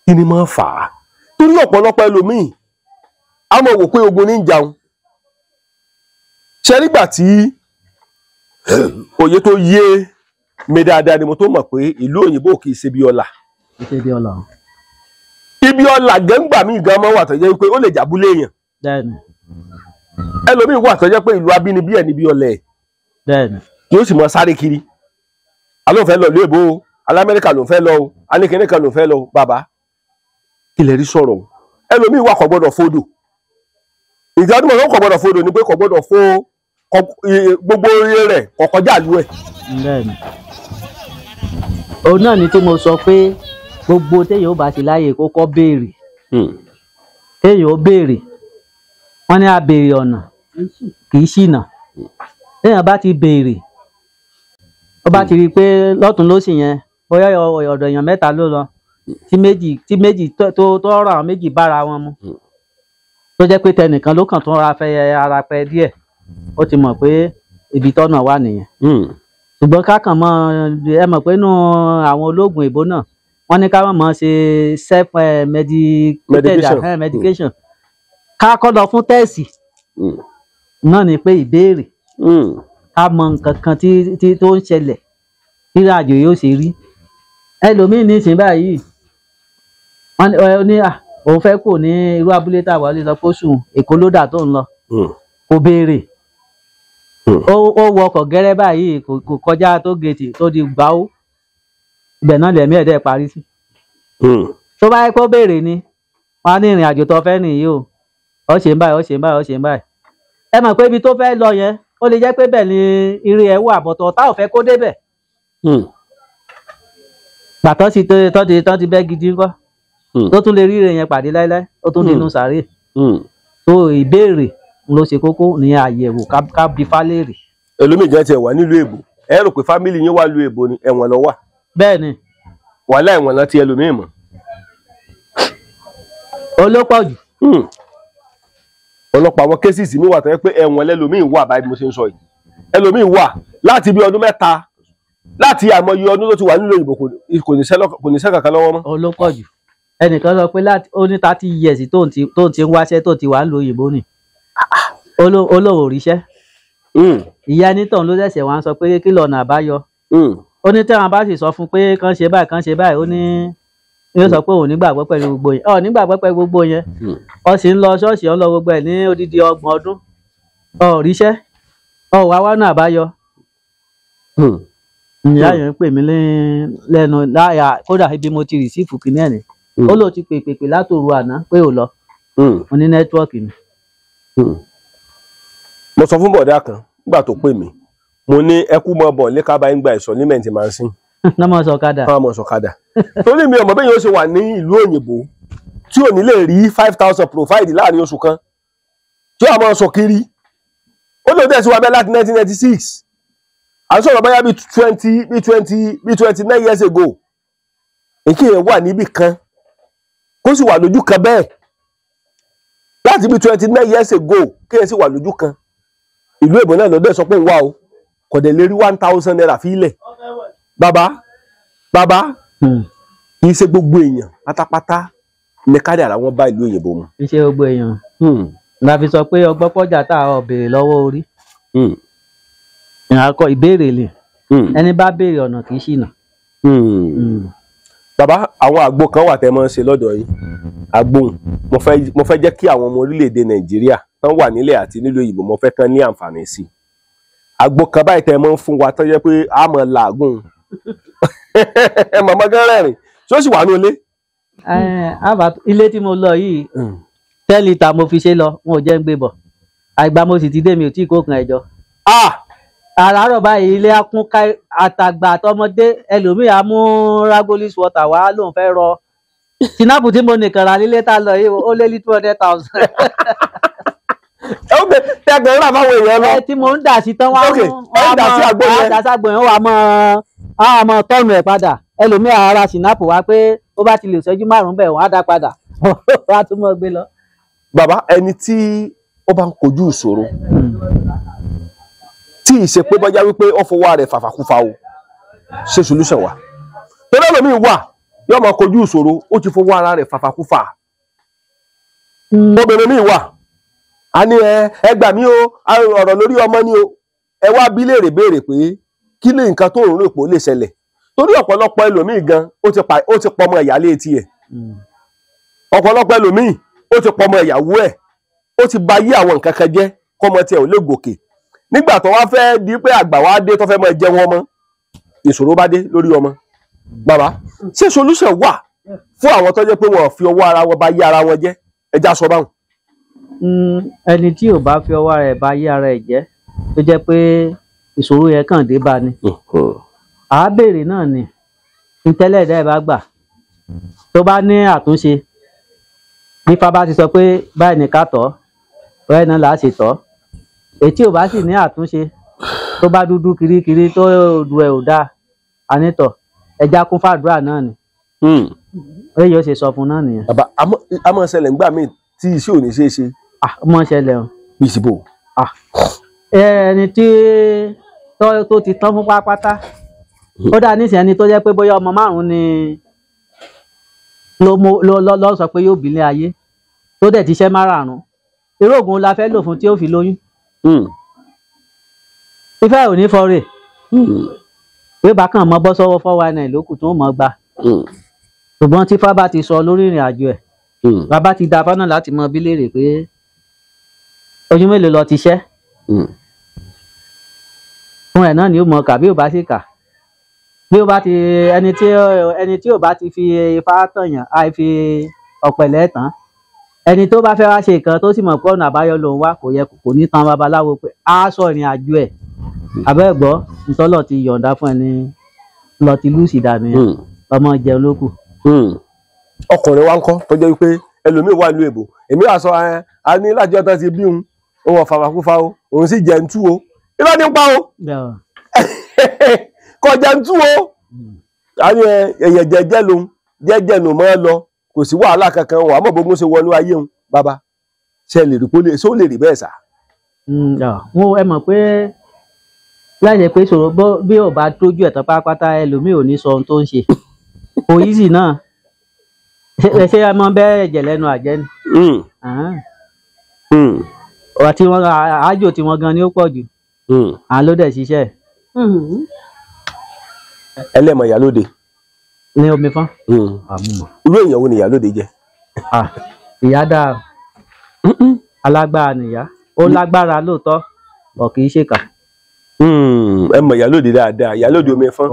kí ni máa fà á? Torí ọ̀pọ̀lọpọ̀ ẹlòmíì a máa wò pé ogun ní ń jàun. Ṣe nígbà tí òye tó yé mi dáadáa ni mo tó mọ̀ pé ìlú òyìnbó kì í ṣe bí ọlà. Ibi ọlà gẹ́ngbà míì gan máa wà tó jẹ́ pé ó lè jàbúlé èèyàn. Ẹlòmíì wà tó jẹ́ pé ìlú abínibí ẹ̀ níbi ọlẹ̀ ẹ̀ yóò sì mọ sáré kiri. Alóò fẹ́ lọ ìlú èbó o, alamẹ́ríkà ló ń fẹ́ lọ o, alékèéné kan ló ń fẹ́ lọ o. Bàbá ilẹ̀ rí sọ̀rọ̀ o. Ẹlòmíì wà kò gbọ́dọ̀ fodò. Ìjọba tó kò gbọ́dọ̀ fodò ni pé kò gbọ́dọ̀ fo gbogbo orí rẹ̀ kò kọjá ìlú ẹ̀. Òun náà ni tí mo sọ pé gbogbo téèyàn ó bá ti láàyè kó kọ́ béèrè. Téèyàn ó béèrè, wọ́n ní a béèrè ọ̀nà kì í ṣìnà. Téèyàn bá ti béèrè, ó bá ti rí i pé lọ́tún lósì yẹn bóyá ọ̀dọ̀ èèyàn mẹ́ta ló lọ, tí méjì tó ọ̀rọ̀ àwọn méjì bára wọn mu, tó jẹ́ pé tẹnìkan ló kàn tó ra fẹ́ ara pẹ́ díẹ̀, ó ti mọ̀ pé ibi tọ́nà wà nìyẹn. Ṣùgbọ́n ká kàn mọ́ ẹ mọ̀ pé nínú àwọn ológun èbó náà wọ́n ní ká má mọ̀ ṣe self medication, ká kọ́ lọ fún tẹ́ẹ̀sì náà ni pé ìbéèrè ká mọ nǹkan kan tí tó ń ṣẹlẹ̀, bí ìrìnàjò yóò ṣe rí. Ẹlòmíín nísìnyí báyìí wọ́n ní òun fẹ́ kò ní irú abúlé tàwa, ó lè sọ pé ó sùn Èkó ló dà tó ń lọ, kò béèrè. Ó wọkọ̀ gẹ́rẹ́ báyìí, kò kọjá tó gèètì tó di gbáó, ibẹ̀ náà lẹ̀mí ẹ̀dẹ̀ parí sí. Tó bá yẹ kó béèrè ni wọ́n á ní ìrìn àjò tó fẹ́ nìyí o, ó ṣe ń báyìí, ó ṣe ń báyìí, ó ṣe ń báyìí. Ẹ mọ̀ pé ibi tó fẹ́ lọ yẹn ó lè jẹ́ pé bẹ́ẹ̀ ni ire ẹ̀ wà, bọ̀tọ̀ ọ̀tá ò fẹ́ kó débẹ̀. Gbàtọ́ sí tọ́ ti bẹ́ gidi ńkọ́, tó tún lè rí ire yẹn pàdé láéláé, ó tún dínú sàárè. Tó ìbéèrè ló ṣe kókó ní àyẹ̀wò ká bi fálérè. Ẹlòmíì jẹ́ tiẹ̀ wà nílùú èbó, ẹ rò pé fámìlì yín wà lùú èbó ni, ẹ̀wọ̀n lọ wà. Bẹ́ẹ̀ ni. Wàhálà ẹ̀wọ̀n lọ ti ẹlòmíì mọ̀. Olópọ̀jù. Ọlọ́pàá àwọn kéṣìṣì mi wà tó yẹ pé ẹ̀wọ̀n lẹ́lòmíì wà báyìí mo ṣe ń sọ yìí. Ẹlòmíì wà láti bí ọdún 3, láti àmọye ọdún tó ti wà nílùú òyìnbó, kò níṣẹ́ kankan lọ́wọ́ mọ́. Olópọ̀jù. Ẹnìkan sọ pé ó ní 30 years tó ń ti ń wáṣẹ́ tó ti wà nílùú òyìnbó ni, olóhùn òríṣẹ́. Ìyá nítàn ló ṣẹ̀ṣẹ̀ wá ń sọ pé kí lọ́nà àbáyọ. Ó ní tẹ́wọ̀n bá sì sọ fún pé kán ṣe báyìí, kán ṣe báyìí, ó ní yóò sọ pé òun nígbàgbọ́ pẹ̀lú gbogbo yẹn. Ọ̀ nígbàgbọ́ pẹ̀lú gbogbo yẹn, ó sì ń lọ ṣọ́ọ̀ṣì, ó ń lọ gbogbo ẹ̀ ní odidi 30 ọdún, ọ̀ ríṣẹ́, ọ̀ wá wá náà àbáyọ. Ìyá yẹn ń pè mí lẹ́nu láyà, kódà ibi mo ti rìsífù kìíní ẹ̀ ní ó lóò ti pè pèpè látòru àná pé ò lọ, mo ní nẹ́tíwọ́ọ̀kì ni. Mo sọ fún bọ̀dá kan nígbà tó pè mí, mo ní ẹkú mọ bọ̀ ní kábàá ń gba ìsọ̀límẹ̀ntì máa ń sìn. Nọ́mọ sọ̀kadà. Nọ́mọ sọ̀kadà. Torí mi ọmọ bẹ́ẹ̀ yóò ṣe wà ní ìlú òyìnbó tí ò ní lè rí 5,000 provide láàrin oṣù kan tí ó máa sọ kiri. Ó lóun tẹ̀sí wa bẹ́ẹ̀ láti 1996. À ń sọ̀rọ̀ báyà bíi 29 years ago. Èkì yẹn wà níbì kan kó sì wà lójú kan bẹ́ẹ̀ láti bíi 29 years ago, kí ẹ sì wà lójú kan. Ìlú èbó náà lọ́dọ̀ sọ pé ń wá o, kò dẹ̀ lè rí 1,000 naira fílẹ̀. Bàbá bàbá, kì í ṣe gbogbo èèyàn pátápátá ní kádàrá wọn bá ìlú òyìnbó mu. Kì í ṣe gbogbo èèyàn la fi sọ pé ọgbọ́n pọ́jà tá a béèrè lọ́wọ́ orí. Ìrànkọ ìbéèrè lè ẹni bá béèrè ọ̀nà kì í ṣìnà. Bàbá, àwọn àgbo kan wà tẹ́ mọ́ ń ṣe lọ́dọ̀ yín. Àgbo mo fẹ́ jẹ́ kí àwọn ọmọ orílẹ̀-èdè Nàìjíríà tán wà nílẹ̀ àti nílùú òyìnbó, mo fẹ́ kán ní àǹfààní sí i. Àgbo kan báyìí tẹ́ mọ́ ń fún wa tó jẹ́ pé a mọ̀ làágùn. Màmá gan rẹ́rìn, tí ó sì wà ní ilé. Ilé tí mo lọ yìí 10 litre mo fi ṣe lọ, wọn ò jẹ́ ń gbé bọ̀. Àìgbà mo sì ti dé, mi ò tí ì kó kan ẹ̀jọ. Àràárọ̀ báyìí ilé á kún ká, àtàgbà àtọmọdé, ẹlòmíì á mú ragolis water wá lóun fẹ́ rọ. Sinapu tí mo nìkan rà nílé tá a lọ yìí ó lé ní 200,000. Ẹ ó gbé tẹgbẹ̀rún rà fáwọn èèyàn lọ. Ẹ tí mo ń dà sí tán wá ẹ ń dà sí àgbo yẹn. Dà sí àgbo yẹn, wà á mọ tọ́nù ẹ̀ padà. Ẹlòmíì á ra sinapu wá pé ó bá ti lè ṣẹ́jú 5 bẹ̀ wọ́n á dá padà, wọ́n á tún mọ́ gbé lọ. Bàbá, ẹni tí ó bá ń kojú ìṣòro tí ì ṣe pé bọ́já wípé ó fọwọ́ rẹ̀ fàfàkúfà o, ṣe solution wà. Torí ẹlòmíì wà yóò máa kojú ìṣòro, ó ti fọwọ́ ara rẹ̀ fàfàkúfà. Obìnrin míì wà a ní ẹ gbà mí o, ọ̀rọ̀ lórí ọmọ ni o, ẹ wá bí léèrè béèrè pé kí lè nǹkan tó ń rò pé ó lè ṣẹlẹ̀. Torí ọ̀pọ̀lọpọ̀ ẹlòmíì gan ó ti pọmọ ìyálé tiẹ̀. Ọ̀pọ̀lọpọ̀ ẹlòmíì ó ti pọmọ ìyàwó ẹ̀, ó ti ba yí àwọn nǹkan kan jẹ́ kọ́mọ tiẹ̀ ò lè gòkè. Nígbà tó wá fẹ́ di pé àgbà wá dé tó fẹ́ máa jẹun ọmọ, ìṣòro bá dé lórí ọmọ. Bàbá, ṣé solution wà fún àwọn tó jẹ́ pé wọn fi ọwọ́ ara wọn ba yí ara wọn jẹ́? Ẹja sọ báwọn. Ẹni tí ò bá fi ọwọ́ rẹ̀ ba yí ara ẹ̀ jẹ́, tó jẹ́ pé ìṣòro yẹn kàn dé bá ni. À á béèrè náà ni ntẹ́lẹ̀ ẹ̀dá ẹ̀ bá gbà tó bá ní àtúnṣe. Bí Ifá bá ti sọ pé báyìí ní ká tọ́, báyìí náà là á ṣe tọ́. Ètí ò bá sì ní àtúnṣe, tó bá dúdú kirikiri tó du ẹ̀ ò dáa, ànítọ̀ ẹja kún fàdúrà náà ni. Ó yóò ṣe sọ fún náà nìyẹn. Bàbá, a máa ṣẹlẹ̀ ńgbà míì tí iṣẹ́ ò ní ṣeé ṣe. Ó máa ṣẹlẹ̀ o. Bí ìsìnbò. Ẹni tí tó ti tán fún pátápátá, ó dá nísìnyí ẹni tó jẹ́ pé bóyá ọmọ 5 ni ló sọ pé yóò bí ní ayé, tó dẹ̀ ti ṣẹ́ 5. Irú oògùn la fẹ́ lò fún tí ó fi lóyún. Ifá ò ní fọre. Pé bákan mọ bọ́ sọ́wọ́ 419 lókù tó mọ̀ gbà. Ṣùgbọ́n tí Ifá bá ti sọ lórí ìrìn àjò ẹ̀, bàbá ti da fánà láti mọ bí léèrè pé ojú mélòó lọ ti ṣẹ́. Fún ẹ̀ náà ni ó mọ kà bí ò bá sì kà. Bí ó bá ti ẹni tí ò bá ti fi Ifá tọ̀yàn, àì fi ọ̀pẹ̀lẹ̀ tán. Ẹni tó bá fẹ́ wá ṣe nǹkan tó sì mọ̀ pé ọ̀nà àbáyọ lòun wá, kò yẹ kò ní tan babaláwo pé á sọ ìrìn àjò ẹ̀. Àbẹ́ẹ̀gbọ́ ntọ́lọ̀ ti yọ̀ǹda fún ẹni lọ ti lùsì dànù yẹn, ọmọ jẹun ló kù. Ọkùnrin wa ń kọ́ tó jẹ́ wípé ẹlòmíì wà ní èbò, èmi wà sọ ẹ a ní láti ọ̀tọ̀ ti bí òun, òun ọ̀fàfàkúfà o, òun sì jẹ́ ń tú o, irọ́ ní pa o, kò jẹ́ ń tú o, a ní ẹ̀yẹ̀ jẹ́jẹ́ lòun, jẹ́jẹ́ lòun mọ́ lọ, kò sí wàhálà kankan, wà á mọ̀ bógun ṣe wọnú ayé òun. Bàbá ṣe lè rí kó lè ṣó lè rí bẹ́ẹ̀ sà. Ẹ mọ̀ pé láì jẹ́ pé ṣòro bí ò bá tójú ẹ̀ tán pátápátá, ẹlòmíì ò ní sọ ohun tó ń ṣe. Kò easy náà. Ṣé ẹ mọ bẹ́ẹ̀ jẹ̀ lẹ́nu àjẹ́ ni? Àti wọn àájò tí wọn gan ni ó pọ̀ jù. À ń ló dẹ̀ ṣiṣẹ́. Ẹlẹ́mọ̀ ìyálóde. Ní omi fán. Irú èèyàn wo ni ìyálóde jẹ́? Ìyá dáa, alágbára nìyá, ó lágbára lóòótọ́, ọ̀ kì í ṣèkà. Ẹ mọ̀ ìyálóde dáadáa, ìyálóde omi fán.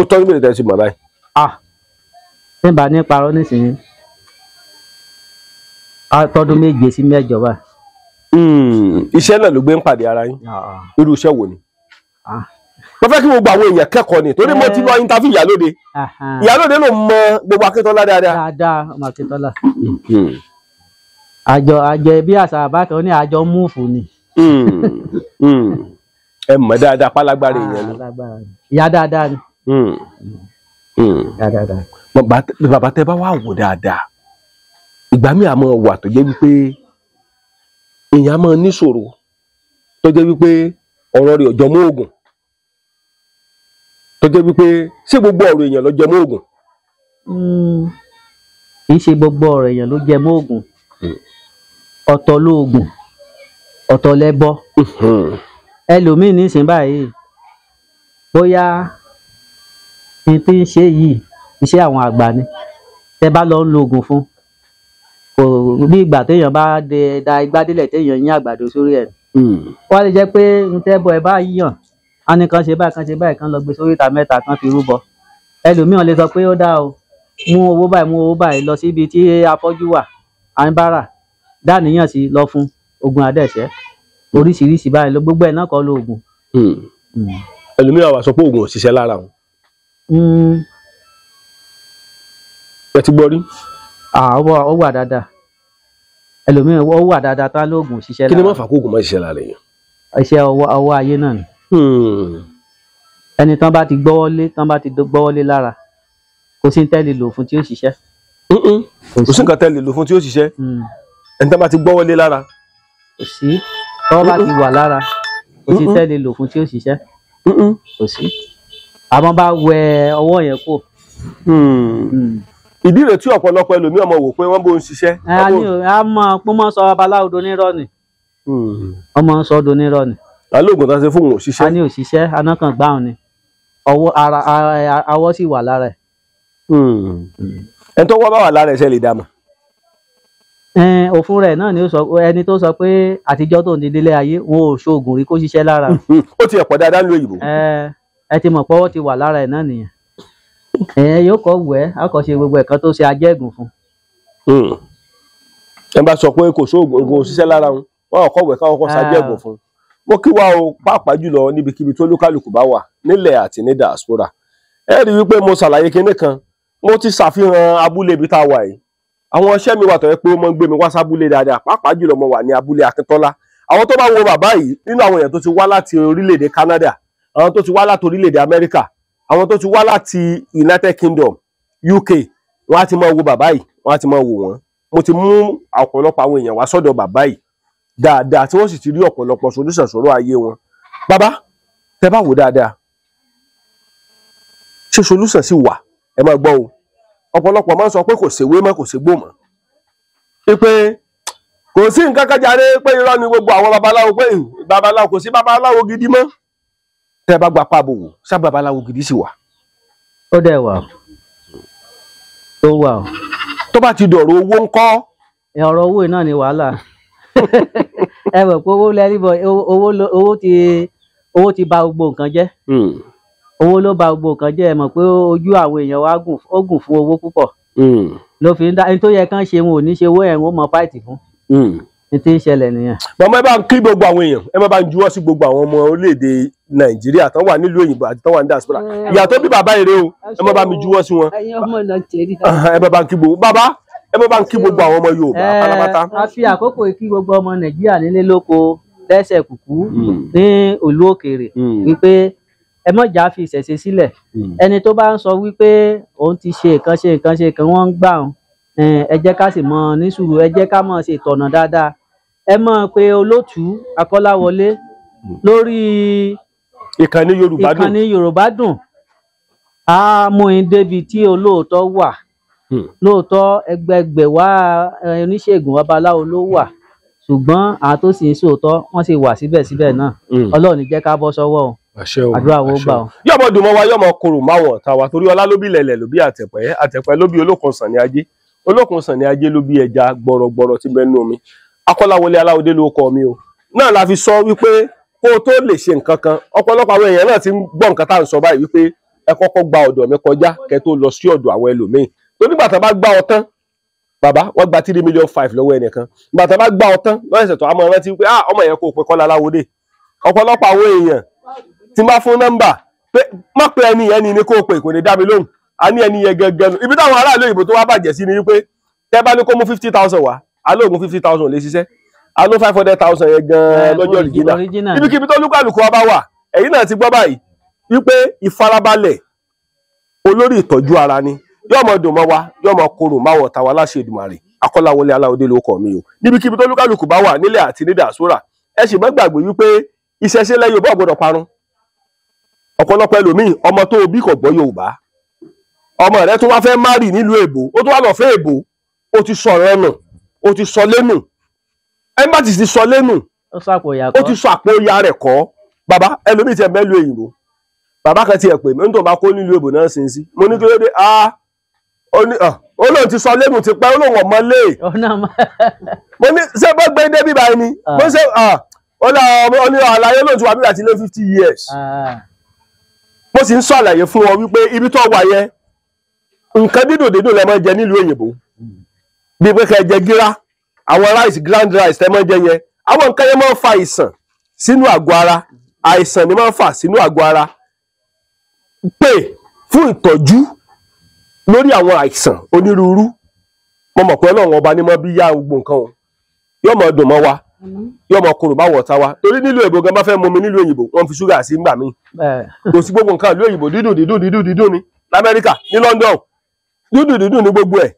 Ó tọ́jú mélòó tẹ́ sí mọ̀ báyìí? Nígbà ní parọ́ nísìnyí, tọdún 7 sí 8 báyìí. Iṣẹ́ náà ló gbé ń pàdé ara yín. Irú iṣẹ́ wo ni? Mo fẹ́ kí gbogbo àwọn èèyàn kẹ́kọ̀ọ́ ni, torí mo ti lọ interview ìyálóde. Ìyálóde ló mọ gbogbo Akíntọ́lá dáadáa. Dáadáa, ọmọ Akíntọ́lá. Àjọ bí àṣà àbákan ní àjọ múùfù ni. Ẹ mọ̀ dáadáa pálágbára èèyàn ni. Ìyá dáadáa ni. Bàbá tẹ bá wà wò dáadáa, ìgbà míì àmọ́ wà tó jẹ́ wípé èèyàn máa níṣòro tó jẹ́ wípé ọ̀rọ̀ rẹ̀ ọ̀jọ̀ mọ́ ògùn, tó jẹ́ wípé ṣé gbogbo ọ̀rọ̀ èèyàn ló jẹ mọ́ ògùn? Kì í ṣe gbogbo ọ̀rọ̀ èèyàn ló jẹ mọ́ ògùn. Ọ̀tọ̀ lóògùn, ọ̀tọ̀ lẹ́bọ. Ẹlòmíì nísìnyí báyìí, bóyá ní tí ń ṣe yìí iṣẹ́ àwọn àgbà ni, tẹ bá lọ ń lo oògùn fún, kò bí ìgbà téèyàn bá da igbá délẹ̀ téèyàn yín àgbàdo sórí ẹ̀. Wọ́n lè jẹ́ pé ń tẹ́ bọ ẹ bá yàn, á ní kàn ṣe báyìí, kàn ṣe báyìí, kàn lọ gbé sórí ìta mẹ́ta, kàn fi rúbọ. Ẹlòmíràn lè sọ pé ó dá o, mú owó báyìí, mú owó báyìí lọ síbi tí afọ́jú wà, à ń bára dáníyàn sí lọ fún ogun adẹ́ṣẹ́ oríṣiríṣi báyìí lọ, gbogbo ẹ̀ náà kọ́ lo oògùn. Ẹlòmíràn wá sọ pé oògùn ò ṣiṣẹ́ lára òun. Ẹ ti gbọ́ rí? Ó wà dáadáa. Ẹlòmíràn ó wà dáadáa tá lóògùn ṣiṣẹ́ lára. Kí ni máa fà kó oògùn máa ṣiṣẹ́ lára èèyàn? Iṣẹ́ ọwọ́ ayé náà ni. Ẹni tán bá ti gbọ́wọ́ lé, tán bá ti gbọ́wọ́ lé lára, kò sí tẹ́lẹ̀ lò fún tí ó ṣiṣẹ́. Kò sí nǹkan tẹ́lẹ̀ lò fún tí ó ṣiṣẹ́. Ẹni tán bá ti gbọ́wọ́ lé lára. Kò sí. Tọ́wọ́ bá ti wà lára, kò sí tẹ́lẹ̀ lò fún tí ó ṣiṣẹ́. Kò sí. Àmọ́ bá wẹ ọwọ́ yẹn kò. Ìdí rẹ̀ tí ọ̀pọ̀lọpọ̀ ẹlòmíì ọmọ wò pé wọ́n bó ń ṣiṣẹ́. A mọ̀ pé wọ́n sọ babaláwo donírọ́ ni. Ọmọ ń sọ donírọ́ ni. Alóògùn tá a ṣe fún òun òṣìṣẹ́. A ní òṣìṣẹ́, anákàn gbáhùn ni. Ọwọ́ ara awọ́ sì wà lára ẹ̀. Ẹni tó wọ́ bá wà lára ẹ̀ ṣe lè dá mọ̀. Òfin rẹ̀ náà ni ó sọ, ẹni tó sọ pé àtijọ́ tó ń di délé ayé wọn ò ṣoògùn rí kó ṣiṣẹ́ lára. Ó ti ẹ̀pọ̀ dáadáa ní òyìnbó. Ẹ ti mọ̀ pọ́wọ́ ti wà lára ẹ̀ náà nìyẹn. Yóò kọ́ wẹ̀, á kọ́ ṣe gbogbo ẹ̀kan tó ṣe ajẹ́gùn fún. Ẹ bá sọ pé kò sóògùn kò ṣiṣẹ́ lára wọn, wọn kọ́ wẹ̀ káwọn kọ́ ṣajẹ́gùn fún. Mo kí wa o, pàápàá jùlọ níbikíbi tó lúkálùkù bá wà nílẹ̀ àti ní diaspora. Ẹ rí wípé mo ṣàlàyé kinní kan, mo ti ṣàfihàn abúlé ibi tá a wà yìí. Àwọn iṣẹ́ mi wà tó yẹ pé ó máa ń gbé mi wá sábúlé dáadáa, pàápàá jùlọ mo wà ní abúlé Akíntọ́lá. Àwọn tó bá wo bàbá yìí nínú àwọn èèyàn tó ti wá láti orílẹ̀-èdè Canada, àwọn tó ti wá láti orílẹ̀-èdè Amẹ́ríkà, àwọn tó ti wá láti United Kingdom, UK, wọ́n á ti máa wo bàbá yìí, wọ́n á ti máa wò wọ́n. Mo ti mú ọ̀pọ̀lọpọ̀ àwọn èèyàn wá sọ́dọ̀ bàbá yìí dáadáa, tí wọ́n sì ti rí ọ̀pọ̀lọpọ̀ solution sọ̀rọ̀ ayé wọn. Bàbá, tẹ bá wò dáadáa, ṣé solution sì wà? Ẹ máa gbọ́ o. Ọ̀pọ̀lọpọ̀ máa ń sọ pé kò séwé mọ́, kò ségbò mọ́, pé kò sí nǹkan kan jàre, pé irọ́ ni gbogbo àwọn babaláwo, pé babaláwo kò sí babaláwo gidi mọ́. Tẹ́ bá gba pàbò wò, ṣá babaláwo gidi sì wà? Ó dẹ̀ wà. Tó wà o. Tó bá ti dọ̀rọ̀ owó ńkọ́? Ọ̀rọ̀ owó náà ni wàhálà. Ẹ mọ̀ pé owó lẹ́rìbọ̀, owó ti bà gbogbo nǹkan jẹ́. Owó ló bà gbogbo nǹkan jẹ́. Ẹ mọ̀ pé ojú àwọn èèyàn wa ó gùn fún owó púpọ̀. Ló fi ń dá ẹni tó yẹ kán ṣe wọn ò ní ṣe owó ẹ̀ wọ́n mọ fáìtì fún. Ní tí ń ṣẹlẹ̀ nìyẹn. Màmá, ẹ bá ń kí gbogbo àwọn èèyàn, ẹ má bá ń juwọ́ sí gbogbo àwọn ọmọ orílẹ̀-èdè Nàìjíríà tán wà nílùú òyìnbó àti tán wà ní diaspora. Ìyá tó bí bàbá èrè o, ẹ má bá mi juwọ́ sí wọn. Ẹ̀yin ọmọ Nàìjíríà. Ẹ má bá ń kí gbogbo bàbá, ẹ má bá ń kí gbogbo àwọn ọmọ Yorùbá pátápátá. A fi àkókò kí gbogbo ọmọ Nàìjíríà nílé lóko lẹ́sẹ̀ kùkú ní ìlú òkèèrè wípé ẹ má jà fi ìṣẹ̀ṣe sílẹ̀. Ẹni tó bá ń sọ wípé òun ti ṣe nǹkan ṣe nǹkan ṣe nǹkan wọ́n ń gbà òun, ẹ jẹ́ ká sì mọ ní sùúrù, ẹ jẹ́ ká mọ̀ ṣe ìtọ̀nà dáadáa. Ẹ mọ̀ pé Olótùú Akọ́láwọlé lórí ìkànnì Yorùbá Dùn, ìkànnì Yorùbá Dùn á mú in débi tí olóòótọ́ wà. Lóòótọ́ ẹgbẹgbẹ̀wá oníṣègùn babaláwo ló wà, ṣùgbọ́n àwọn tó sì ń sòótọ́ wọ́n sì wà síbẹ̀síbẹ̀ náà. Ọlọ́run ní jẹ́ ká bọ́ sọ́wọ́ o, àdúrà wo gbà o. Yọmọ dùn mọ́ wa, yọmọ korò máwọn ọ̀tá wa, torí ọlá ló bí lẹ̀lẹ̀ ló bí àtẹ̀pẹ́, àtẹ̀pẹ́ ló bí olókun sàn ní ajé, olókun sàn ní ajé ló bí ẹja gbọ̀rọ̀gbọ̀rọ̀ tí bẹ́ẹ̀ nú omi. Akọ́láwọlé Aláwọdé ló kọ mi o. Náà la fi sọ wípé kó o tó lè ṣe nǹkan kan, ọ̀pọ̀lọpọ̀ àwọn èèyàn náà ti ń gbọ́ nǹkan tá à ń sọ báyìí wípé ẹ kọ́kọ́ gba ọ̀dọ̀ mi kọjá kẹ́ tó lọ sí ọ̀dọ̀ àwọn ẹlòmíín. Torí gbàtà bá gbá ọ tán, bàbá wọ́n gba 3.5 million lọ́wọ́ ẹnìkan. Gbàtà bá gbá ọ tán lọ́sẹ̀ tó a máa rántí pé ah ọmọ yẹn kò pe Kọ́lá Aláwọdé. Ọ̀pọ̀lọpọ̀ àwọn èèyàn tí má fún nọ́mbà pé má pe ẹni yẹn ni kó pè, kò ní dá mi lóhùn. A ní ẹni yẹn gẹ́gẹ́ nu. Ibi táwọn aráàlú òyìnbó tó wá bàjẹ́ sí ni wípé tẹ́ bá ní kó mú 50,000 wá, alóògùn 50,000 lè ṣiṣẹ́, aló 500,000 yẹn gan-an lọ́jọ́ original. Ibikíbi tó lúkàlùkù wa bá wà, ẹ̀yin náà ti gbọ́ báyìí wípé ìfarabalẹ̀ olórí ìtọ́jú ara ni. Yóò mọ dùn mọ́ wa, yóò mọ korò máwọ̀ tàwa láṣẹ Èdùmàrè. Akọ́láwọlé Aláwọdé ló kọ mi o. Níbikíbi tó lúkàlùkù bá wà nílẹ̀ àti ní diaspora, ẹ sì má gbàgbé wípé ìṣẹ̀ṣe lẹ̀ Yorùbá ò gbọdọ̀ parun. Ọ̀pọ̀lọpọ̀ ẹlòmíì ọmọ tó bí kò gbọ́ Yorùbá, ọmọ rẹ tó wá fẹ́ márì nílùú èbó, ó tó wá lọ fẹ́ èbó, ó ti sọ ọ̀rọ̀ nù, ó ti sọ lẹ́nu, ẹmbàtì ti sọ lẹ́nu, ó ti sọ àpò ìyá rẹ̀ kọ́. Bàbá ẹlòmíì ti ẹ̀ mẹ́lú òyìnbó, bàbá kan ti ẹ̀ pè mí nítorí bá kó nílùú èbó náà sin sí, mo ní kí ló dé, ó lóun ti sọ lẹ́nu ti pẹ́, ó lóun ọmọ lé, mo ní ṣé bó gbé dé bíbá ẹni, mo ṣe ó ní àlàyé lóun ti wà bíbá ti lé 50 years. Mo sì ń sọ àlàyé fún ọ wípé ibi tó wà yẹn nǹkan dídùn dídùn lẹ máa jẹ nílùú òyìnbó, bí pé kẹ́ jẹ gíra, àwọn rice, grand rice tẹ́ máa jẹ yẹn, àwọn nǹkan yẹn máa ń fa àìsàn sínú àgọ́ ara, àìsàn ni máa ń fà sínú àgọ́ ara. Pè fún ìtọ́jú lórí àwọn àìsàn onírúurú. Mo mọ̀ pé Ọlọ́run ọba ní mọ́ bí yá gbogbo nǹkan o, yóò mọ̀ dùn mọ́ wa, yóò mọ̀ korò bá wọ̀ta wa, torí nílùú èbó gan bá fẹ́ mumi nílùú òyìnbó wọ́n fi ṣúgà sí ńgbà míì. Kò sí gbogbo nǹkan ìlú òyìnbó dídùn dídùn dídùn dídùn ni l'Amẹ́ríkà, ní London, dídùn dídùn ní gbogbo ẹ̀.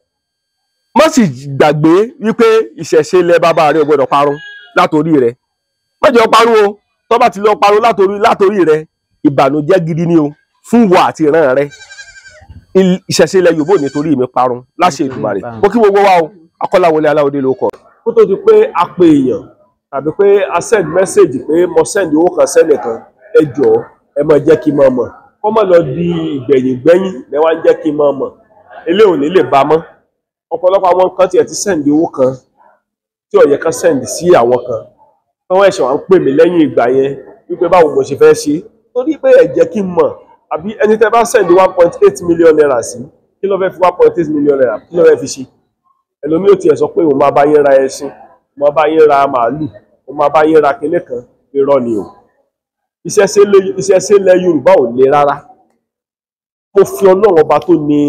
Má sì gbàgbé wípé ìṣẹ̀ṣe ilẹ̀ bàbá rẹ ò gbọdọ̀ parun látòrí rẹ. Má jẹ́ ó parun o, tó bá ti lọ parun látòrí rẹ, ìbànújẹ́ gidi ni o fún wa àti ìran rẹ. Ìṣẹ̀ṣe ilẹ̀ Yorùbá ò ní torí mi parun láṣẹ Èdùmàrè. Mo kí gbogbo wa o, Akọ́láwọlé Aláwọdé ló kọ. Kó tó di pé a pe èèyàn tàbí pé a send message pé mo send owó kan sẹ́nìkan, ẹ jọ̀ọ́ ẹ máa jẹ́ kí n máa mọ̀, kó má lọ di ìgbẹ̀yìn gbẹ́yìn lẹ wá ń jẹ́ kí n máa mọ̀, eléyìí ò ní lè bá mọ́. Ọ̀pọ̀lọpọ̀ àwọn kan tiẹ̀ ti send owó kan tí ó yẹ kán send sí àwọn kan, tí wọ́n ẹ̀ṣẹ̀ wá ń pè mí lẹ́yìn ìgbà yẹn wípé báwo mo ṣe fẹ́ ṣe, torí pé ẹ jẹ́ kí n mọ̀. Àbí ẹni tẹ́ bá send 1.8 million naira sí, kí ló fẹ́ fi 1.8 million naira kí ló fẹ́ fi ṣe? Ẹlòmíì ò tiẹ̀ sọ pé òun máa bá yín ra ẹṣin, òun máa bá yín ra màálù, òun máa bá yín ra kinní kan. Irọ́ ni o. Ìṣẹ̀ṣe ilẹ̀ Yorùbá ò le rárá. Mo fi Ọlọ́run ọba tó ní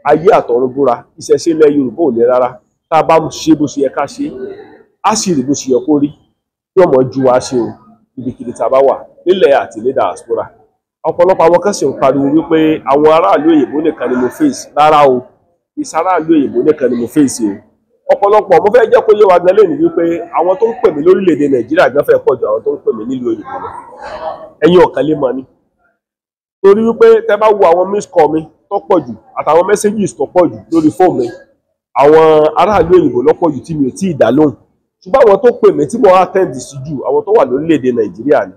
ayé àtọ̀run búra, ìṣẹ̀ṣe ilẹ̀ Yorùbá ò le rárá. Tá a bá ṣe bó ṣe yẹ ká ṣe, á sì rí bó ṣe yẹ kó rí, yóò mọ̀ ju wa ṣe o ibikíbi tá a bá wà nílẹ̀ àti ní diaspora. Ọ̀pọ̀lọpọ̀ àwọn kan sì ń pariwo wípé àwọn aráàlú òyìnbó nìkan ni mo face. Rárá o, ìsàráàlú òyìnbó nìkan ni mo face o. Ọ̀pọ̀lọpọ̀ mo fẹ́ jẹ́ kó yé wa gan lẹ́nu wípé àwọn tó ń pè mí lórílẹ̀‐èdè Nàìjíríà gan fẹ́ pọ̀ ju àwọn tó ń pè mí nílùú òyìnbó lọ. Ẹ̀yin ọ̀kan lè mọ̀ ni. Torí wípé tẹ́ bá wo àwọn miss call mi tó pọ̀ jù àtàwọn messages tó pọ̀ jù lórí fóònù mi, àwọn aráàlú òyìnbó ló pọ̀ jù tí mi ò tí ì dá lóhùn. Ṣùgbọ́n àwọn tó pè mí tí mo attend sí jù, àwọn tó wà lórílẹ̀‐èdè Nàìjíríà ni.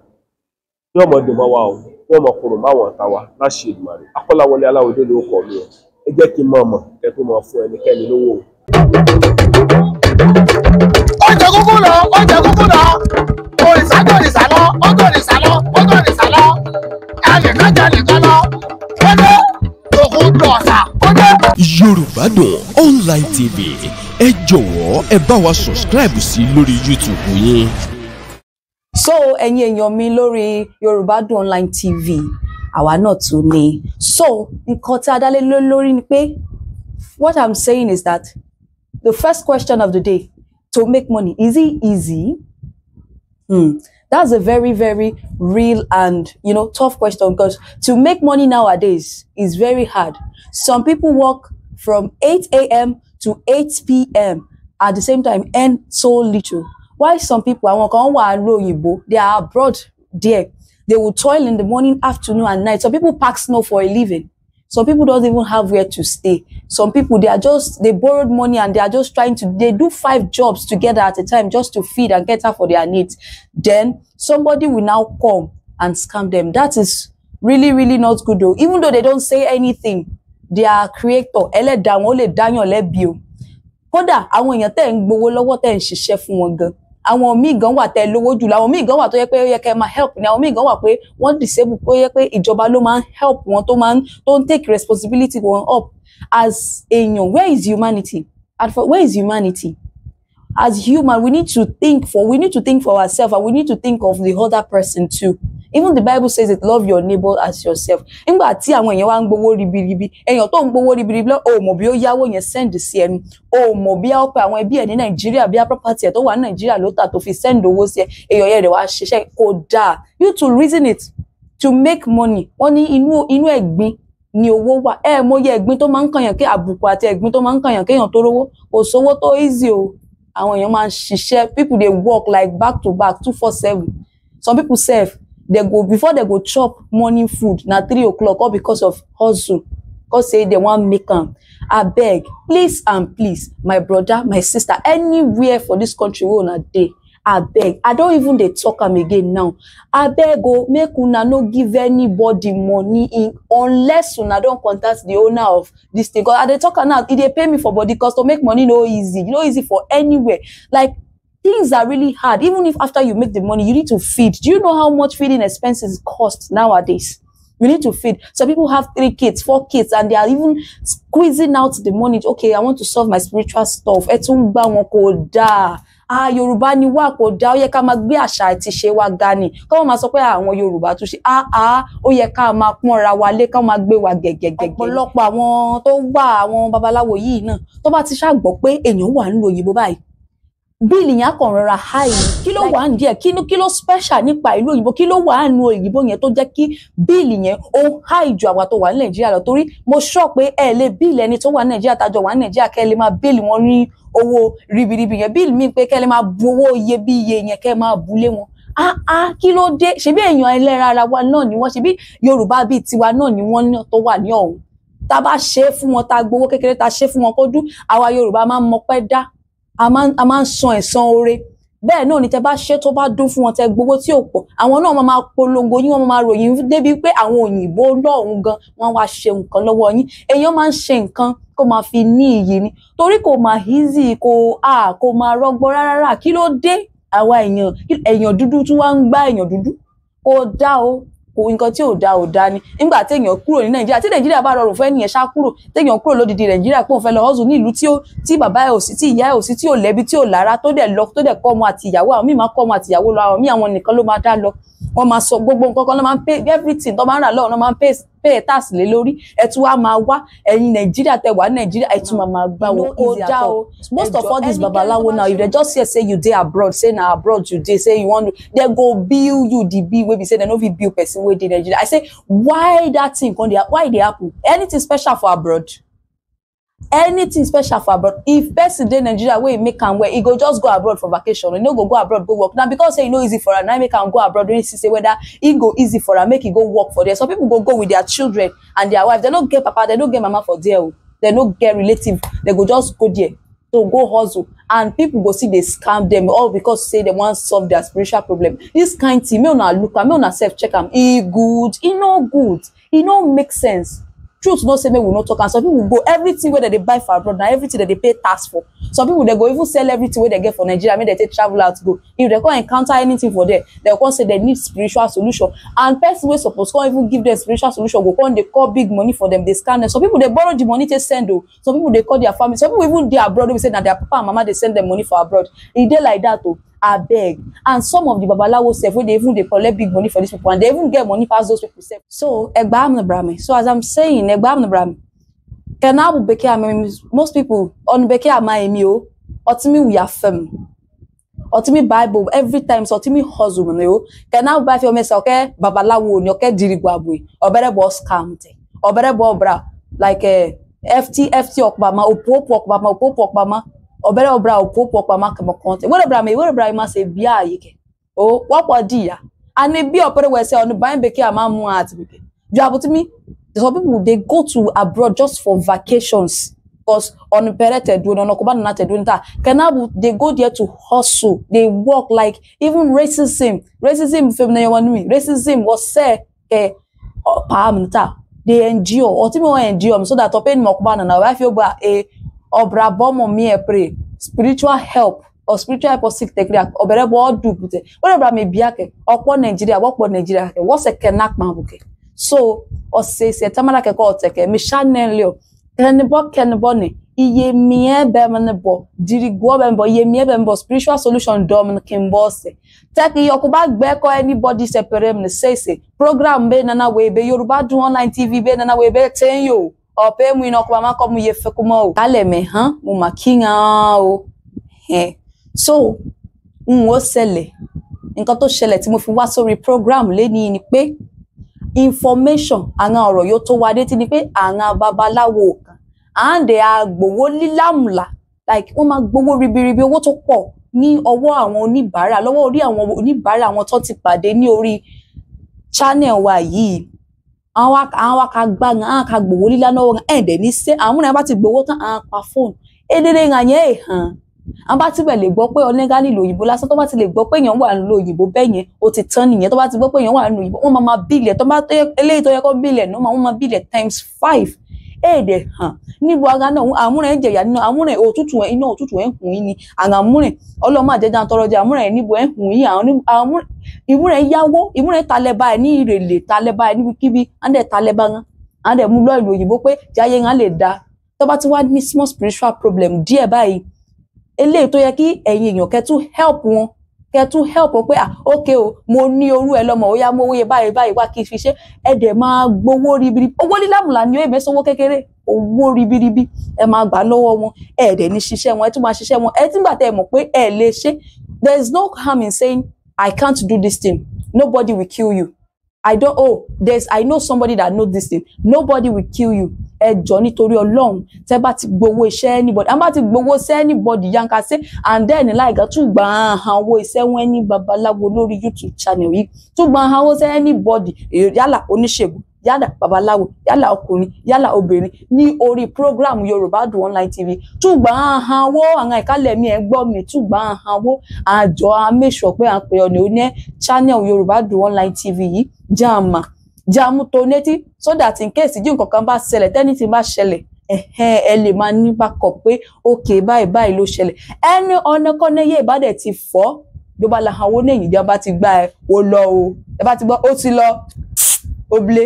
Yóò mọ̀ dùn mọ́ wa o, yóò mọ̀ kúrò máwọn ọ̀tá wa láṣẹ Èdùmàrè. Akọ́láwọlé Aláwọdé ló kọ mi o. Ẹ jẹ́ kí n mọ̀ mọ̀ kẹ́ tó mọ̀ fún ẹnikẹ́ni lówó o. Ó jẹ kúkú lọ, ó jẹ kúkú lọ, òrìṣà tó òrìṣà lọ, ó tó òrìṣà lọ, ó tó òrìṣà lọ, ẹnìkan jẹ nìkan lọ, ó dé òkun dọ̀ọ̀sà, ó dé. Yorùbá Dùn Online TV, ẹ jọ̀wọ́ ẹ bá wa subscribe sí lórí YouTube yín. So ẹ̀yin èèyàn mi lórí Yorùbá Dùn Online TV, àwa náà tún ni. So nǹkan tí a dá lé lórí ni pé what I'm saying is that the first question of the day, to make money, is it easy? That's a very, very real and, you know, tough question, because to make money nowadays is very hard. Some people work from 8 a.m. to 8 p.m. at the same time earn so little. Why some people, àwọn kan wà lóyìnbó, they are abroad there. They will toil in the morning, afternoon, and night. Some people pack snow for a living. Some people don't even have where to stay. Some people, they borrowed money and they are just trying to, they do 5 jobs together at a time just to feed and get out for their needs. Then somebody will now come and scam them. That is really, really not good though. Even though they don't say anything, their creator, ẹlẹ́dàá wọn ó lè dáyàn lẹ́bi o. Kódà àwọn èèyàn tẹ́ ń gbowó lọ́wọ́ tẹ́ ń ṣiṣẹ́ fún wọn gan. Àwọn míì gan wà tẹ́ lówó jù lọ, àwọn míì gan wà tó yẹ pé ó yẹ kẹ́ máa help ni, àwọn míì gan wà pé wọ́n disable, pé ó yẹ pé ìjọba ló máa ń help wọn, tó máa ń tó ń take responsibility wọn up. As èèyàn, where is humanity? And for, where is humanity? As human, we need to think for ourselves, and we need to think of the other person too. Even the Bible says it, love your neighbor as yourself. Nígbà tí àwọn èèyàn wá ń gbowó ribiribi, èèyàn tó ń gbowó ribiribi lọ, o mọ̀ bí ó yáwó yẹn send sí ẹnu, o mọ̀ bí ó pe àwọn ẹbí ẹ̀ ní Nàìjíríà, bí property ẹ̀ tó wà ní Nàìjíríà ló tà tó fi send owó sí ẹ, èèyàn yẹn rẹ̀ wá ṣiṣẹ́ kò dáa. You to reason it, to make money, wọ́n ní inú ẹ̀gbin ni owó wà. Ẹ mọyì ẹ̀gbin tó máa ń kànyàn, kí àbùkù àti ẹ̀gbin tó máa ń kànyàn kéèyàn tó rówó, kò sówó tó easy o. Àwọn èèyàn máa ń ṣiṣẹ́, people dey work like back to back, 247. Some people sef, they go before they go chop morning food na 3 o'clock, all because of hustle, cause say they wan make am. Abeg, please and please, my brother, my sister, anywhere for this country wey una dey, abeg, I don even dey talk am again now. Abeg o, make una no give anybody money in unless una don contact the owner of this thing. Cause I dey talk am now, e dey pay me for body, cause to make money no easy, e no easy for anywhere. Like, things are really hard. Even if after you make the money, you need to feed. Do you know how much feeding expenses cost nowadays? You need to feed. Some people have 3 kids, 4 kids, and they are even squeezing out the money. Okay, I want to solve my spiritual stuff. Ẹ tún gbà wọn kò dáa. Ah, Yorùbá ni wá, kò dáa. Ó yẹ ká máa gbé àṣà àti ìṣe wa ga ni. Ká máa sọ pé àwọn Yorùbá tún ṣe. Ah ah, ó yẹ ká máa pọ́nra wa lé, ká máa gbé wa gẹ̀gẹ̀gẹ̀gẹ̀. Ọ̀pọ̀lọpọ̀ àwọn tó wà, àwọn babaláwo yìí náà, tó bá ti ṣàgbọ́ pé èèyàn wà nílùú òyìnbó báyìí, bíìlì yẹn á kàn rọra high. Kí ló wà ní díẹ̀? Kí ló special nípa ìlú òyìnbó? Kí ló wà nínú òyìnbó yẹn tó jẹ́ kí bíìlì yẹn ó high ju àwa tó wà ní Nàìjíríà lọ? Torí mo sọ pé ẹ lè bíìlì ẹni tó wà ní Nàìjíríà, tájọ wà ní Nàìjíríà, kẹ́ lè máa bíìlì wọn ní owó ribiribi yẹn. Bíìlì mi pé kẹ́ lè máa bu owó iyebíye yẹn, kẹ́ máa bu lé wọn. Ah ah, kí ló dé? Ṣebí èèyàn ẹlẹ́ran ara wa náà ni wọ́n, ṣebí Yorùbá bíi tiwa náà ni wọ́n tó wà ní ọ̀hún. Tá bá ṣe é fún wọn, tá gbowó kékeré, tá ṣe é fún wọn kó dún, àwa Yorùbá máa ń mọpẹ́ dá, a máa ń san ẹ̀san oore. Bẹ́ẹ̀ náà ni tẹ́ bá ṣe tó bá dún fún wọn, tẹ́ gbowó tí ò pọ̀, àwọn náà máa polongo yín, wọ́n máa ròyìn débi pé àwọn òyìnbó lọ́hùn gan wọ́n wá ṣe nǹkan lọ́wọ́ yín. Èèyàn máa ń ṣe nǹkan kó máa fi ní iyì ni, torí kò máa easy, kò máa rọgbọ rárá. Kí ló dé? Àwa èèyàn dúdú tún wá ń gbá èèyàn dúdú. Kò dá o, kò nǹkan tí ò dá ò dá ni. Nígbà téèyàn kúrò ní Nàìjíríà, tí Nàìjíríà bá rọrùn fún ẹnìyẹn ṣá kúrò, téèyàn kúrò lódìdí Nàìjíríà pé òun fẹ́ lọ hustle ní ìlú tí bàbá ẹ̀ ò sí, tí ìyá ẹ̀ ò sí, tí ò lẹ́bi, tí ò lára, tó dẹ̀ lọ, tó dẹ̀ kọ́ ọmọ àti ìyàwó. Àwọn míì máa kọ́ ọmọ àti ìyàwó lọ, àwọn míì àwọn nìkan ló máa dá lọ. Wọ́n máa sọ gbogbo nǹkan kan ló máa ń pay everything tó máa ń rà lọ́wọ́, ló máa ń pay tax lé lórí. Ẹ tún wá máa wá ẹ̀yin Nàìjíríà tẹ wà Nàìjíríà, ẹ tún máa gbà wọ́n. Kò dá o. Most of all these babalawo now, if they just hear say you dey abroad, say na abroad you dey, say you wan, they go bill you the bill wey be say they no fit bill person wey dey Nigeria. I say, why that thing come dey, why e dey happen? Anything special for abroad? Anything special for abroad? If person dey Nigeria wey make am well, e go just go abroad for vacation. E no go go abroad go work. Now because say e no easy for am, now make am go abroad when e see say whether e go easy for am, make e go work for there. Some people go go with their children and their wife. They no get papa, they no get mama for there. They no get relative. They go just go there to go hustle, and people go see they scam them all because say they wan solve their spiritual problem. This kind thing, may una look am, may una self check am. E good, e no good, e no make sense. Truth no say make we no talk am. Some people go everything wey dem dey buy for abroad na everything dem dey pay tax for. Some people dey go even sell everything wey dem get for Nigeria make dem take travel out go. If dem come encounter anything for there, dem come say dem need spiritual solution. And person wey suppose come even give dem spiritual solution go come dey call big money for dem, dey scam dem. Some people dey borrow the money take send o. Some people dey call their family. Some people even dey abroad wey be say na their papa and mama dey send dem money for abroad. E dey like that o. Abeg. And some of the babalawo sef wey dey even dey collect big money for these people, and they even get money pass those people sef. So egba amnabrame. So as I'm saying, egba amnabrame. Kenabu beke amemi. Most people on beke ama emi o. Otimi we are firm. Otimi Bible every time. So otimi hustle me o. Kenabu ba fi omesa oke babalawo ni oke dirigwabwe. Obere bo scam te. Obere bo bra like FT FT okbama opopo okbama opopo okbama. Obere obra opopo okpama kemo konte. Where bra me, where bra ma se bia yike. Oh, what what dia? And e bi opere we say on buy beke ama mu at beke. You have to me. Some people they go to abroad just for vacations because on perete do no koba na te do nta. Kenabu they go there to hustle. They work like even racism. Racism fem na you me. Racism was say eh pa nta. They endure. Or ti me endure so that open mo koba na na feel ba eh obra bomo mi e pray spiritual help or spiritual help or sick tekri obere bo do pute whatever me biake opo Nigeria wo Nigeria ke wo se kenak ma buke so o se se tamara ke ko teke mi channel yo kenbo ni iye mi e be me bo dirigwo be bo iye mi e be bo spiritual solution do me kimbo se teki yokuba gbe ko anybody separate me say program be nana we be Yoruba Dun Online TV be nana we be ten yo ọ̀pẹ mu iná ọkọ̀ máa kọ́ mu iye fẹ́ kó mọ́ o. Kálẹ̀ mẹ́ hàn mo mà kí hàn o. So n ò ṣẹlẹ̀ nǹkan tó ṣẹlẹ̀ tí mo fi wá sórí program lénìí ni pé information àwọn ọ̀rọ̀ yóò tó wá dé tí ni pé àwọn babaláwo kan à ń dẹ̀ agbowó lílámùlà like wọ́n máa gbowó ribiribi owó tó pọ̀ ní ọwọ́ àwọn oníbàárà lọ́wọ́ orí àwọn oníbàárà àwọn tó ti pàdé ní orí channel wa yìí. Àwọn aka gbá àwọn aka gbowó lílá náà wọn ẹ̀ẹ́dẹ̀ ní sẹ́ àwọn múnà bá ti gbowó tán àwọn pa fóònù eléré ń yẹn ẹ̀ hàn àwọn bá ti bẹ̀ lè gbọ́ pé ọ̀nẹ́gá nílò òyìnbó lásán tó bá ti lè gbọ́ pé èèyàn wà nílò òyìnbó bẹ́ẹ̀ yẹn ó ti tán nìyẹn tó bá ti gbọ́ pé èèyàn wà nílò òyìnbó wọ́n máa máa bílẹ̀ tó bá eléyìí tó yẹ kó bílẹ̀ náà wọ́n máa bílẹ̀ times 5 èdè hàn níbo ara náà àmúrẹ̀ ń jẹ̀yà nínú àmúrẹ̀ òtútù ẹ̀ iná òtútù ẹ̀ ń hùn yín ni àwọn àmúrẹ̀ ọlọ́mọ àjẹjà ń tọrọ jẹ àmúrẹ̀ níbo ẹ̀ ń hùn yín àwọn ìmúrẹ̀ yáwó ìmúrẹ̀ talẹ̀bá ẹ̀ ní ìrèlè talẹ̀bá ẹ̀ níbikíbi àndẹ̀ talẹ̀bá wọn àndẹ̀ mú lọ ìlú òyìnbó pé jáyé wọn lè da tó bá ti wá ní small spiritual problem díẹ̀ báyìí eléyìí tó yẹ kí ẹ̀yin èèyàn kẹ́ tún help wọn kẹ́ tún help wọn pé ah okay o mo ní orú ẹ lọ́mọ ó yá mo wóye báyìí báyìí wá kí n fi ṣe ẹ dẹ̀ máa gbowó ribiribi owó lílámùlà ni ó èmi sówó kékeré owó ribiribi ẹ máa gbà lọ́wọ́ wọn ẹ dẹ̀ ní ṣiṣẹ́ wọn ẹ tún máa ṣiṣẹ́ wọn ẹ tí gbà tẹ́ ẹ mọ̀ pé ẹ lè ṣe. There is no harm in saying I can't do this thing, nobody will kill you. I don't oh there's I know somebody that know this thing, nobody will kill you. Ẹ jọ̀ọ́ nítorí Ọlọ́run tẹ́ bá ti gbowó iṣẹ́ anybody a bá ti gbowó iṣẹ́ anybody yanka ṣe and then láìka tún gbà hàn owó iṣẹ́ wọn ní babaláwo lórí YouTube channel yìí tún gbà hàn owó iṣẹ́ anybody yálà oníṣègùn yálà babaláwo yálà ọkùnrin yálà obìnrin ní orí program Yorùbá Dùn Online TV tún gbà hàn owó àwọn ìkálẹ̀ mi ẹ̀ gbọ́ mi tún gbà hàn owó àjọ a make sure pé à ń pè ọ̀nà oní channel Yorùbá Dùn Online TV yìí jàmà jàmú tó létí so that in case jí nǹkan kan bá ṣẹlẹ̀ tẹ́nìtì bá ṣẹlẹ̀ ẹ lè máa ní backup pé okay báyìí báyìí ló ṣẹlẹ̀ ẹni ọ̀nàkọ́nà yé ìbádẹ̀ ti fọ́ ló bá la àwọn oníyìn ìjọba ti gbá ẹ ó lọ o ẹ bá ti gbọ́ ó ti lọ ó blé.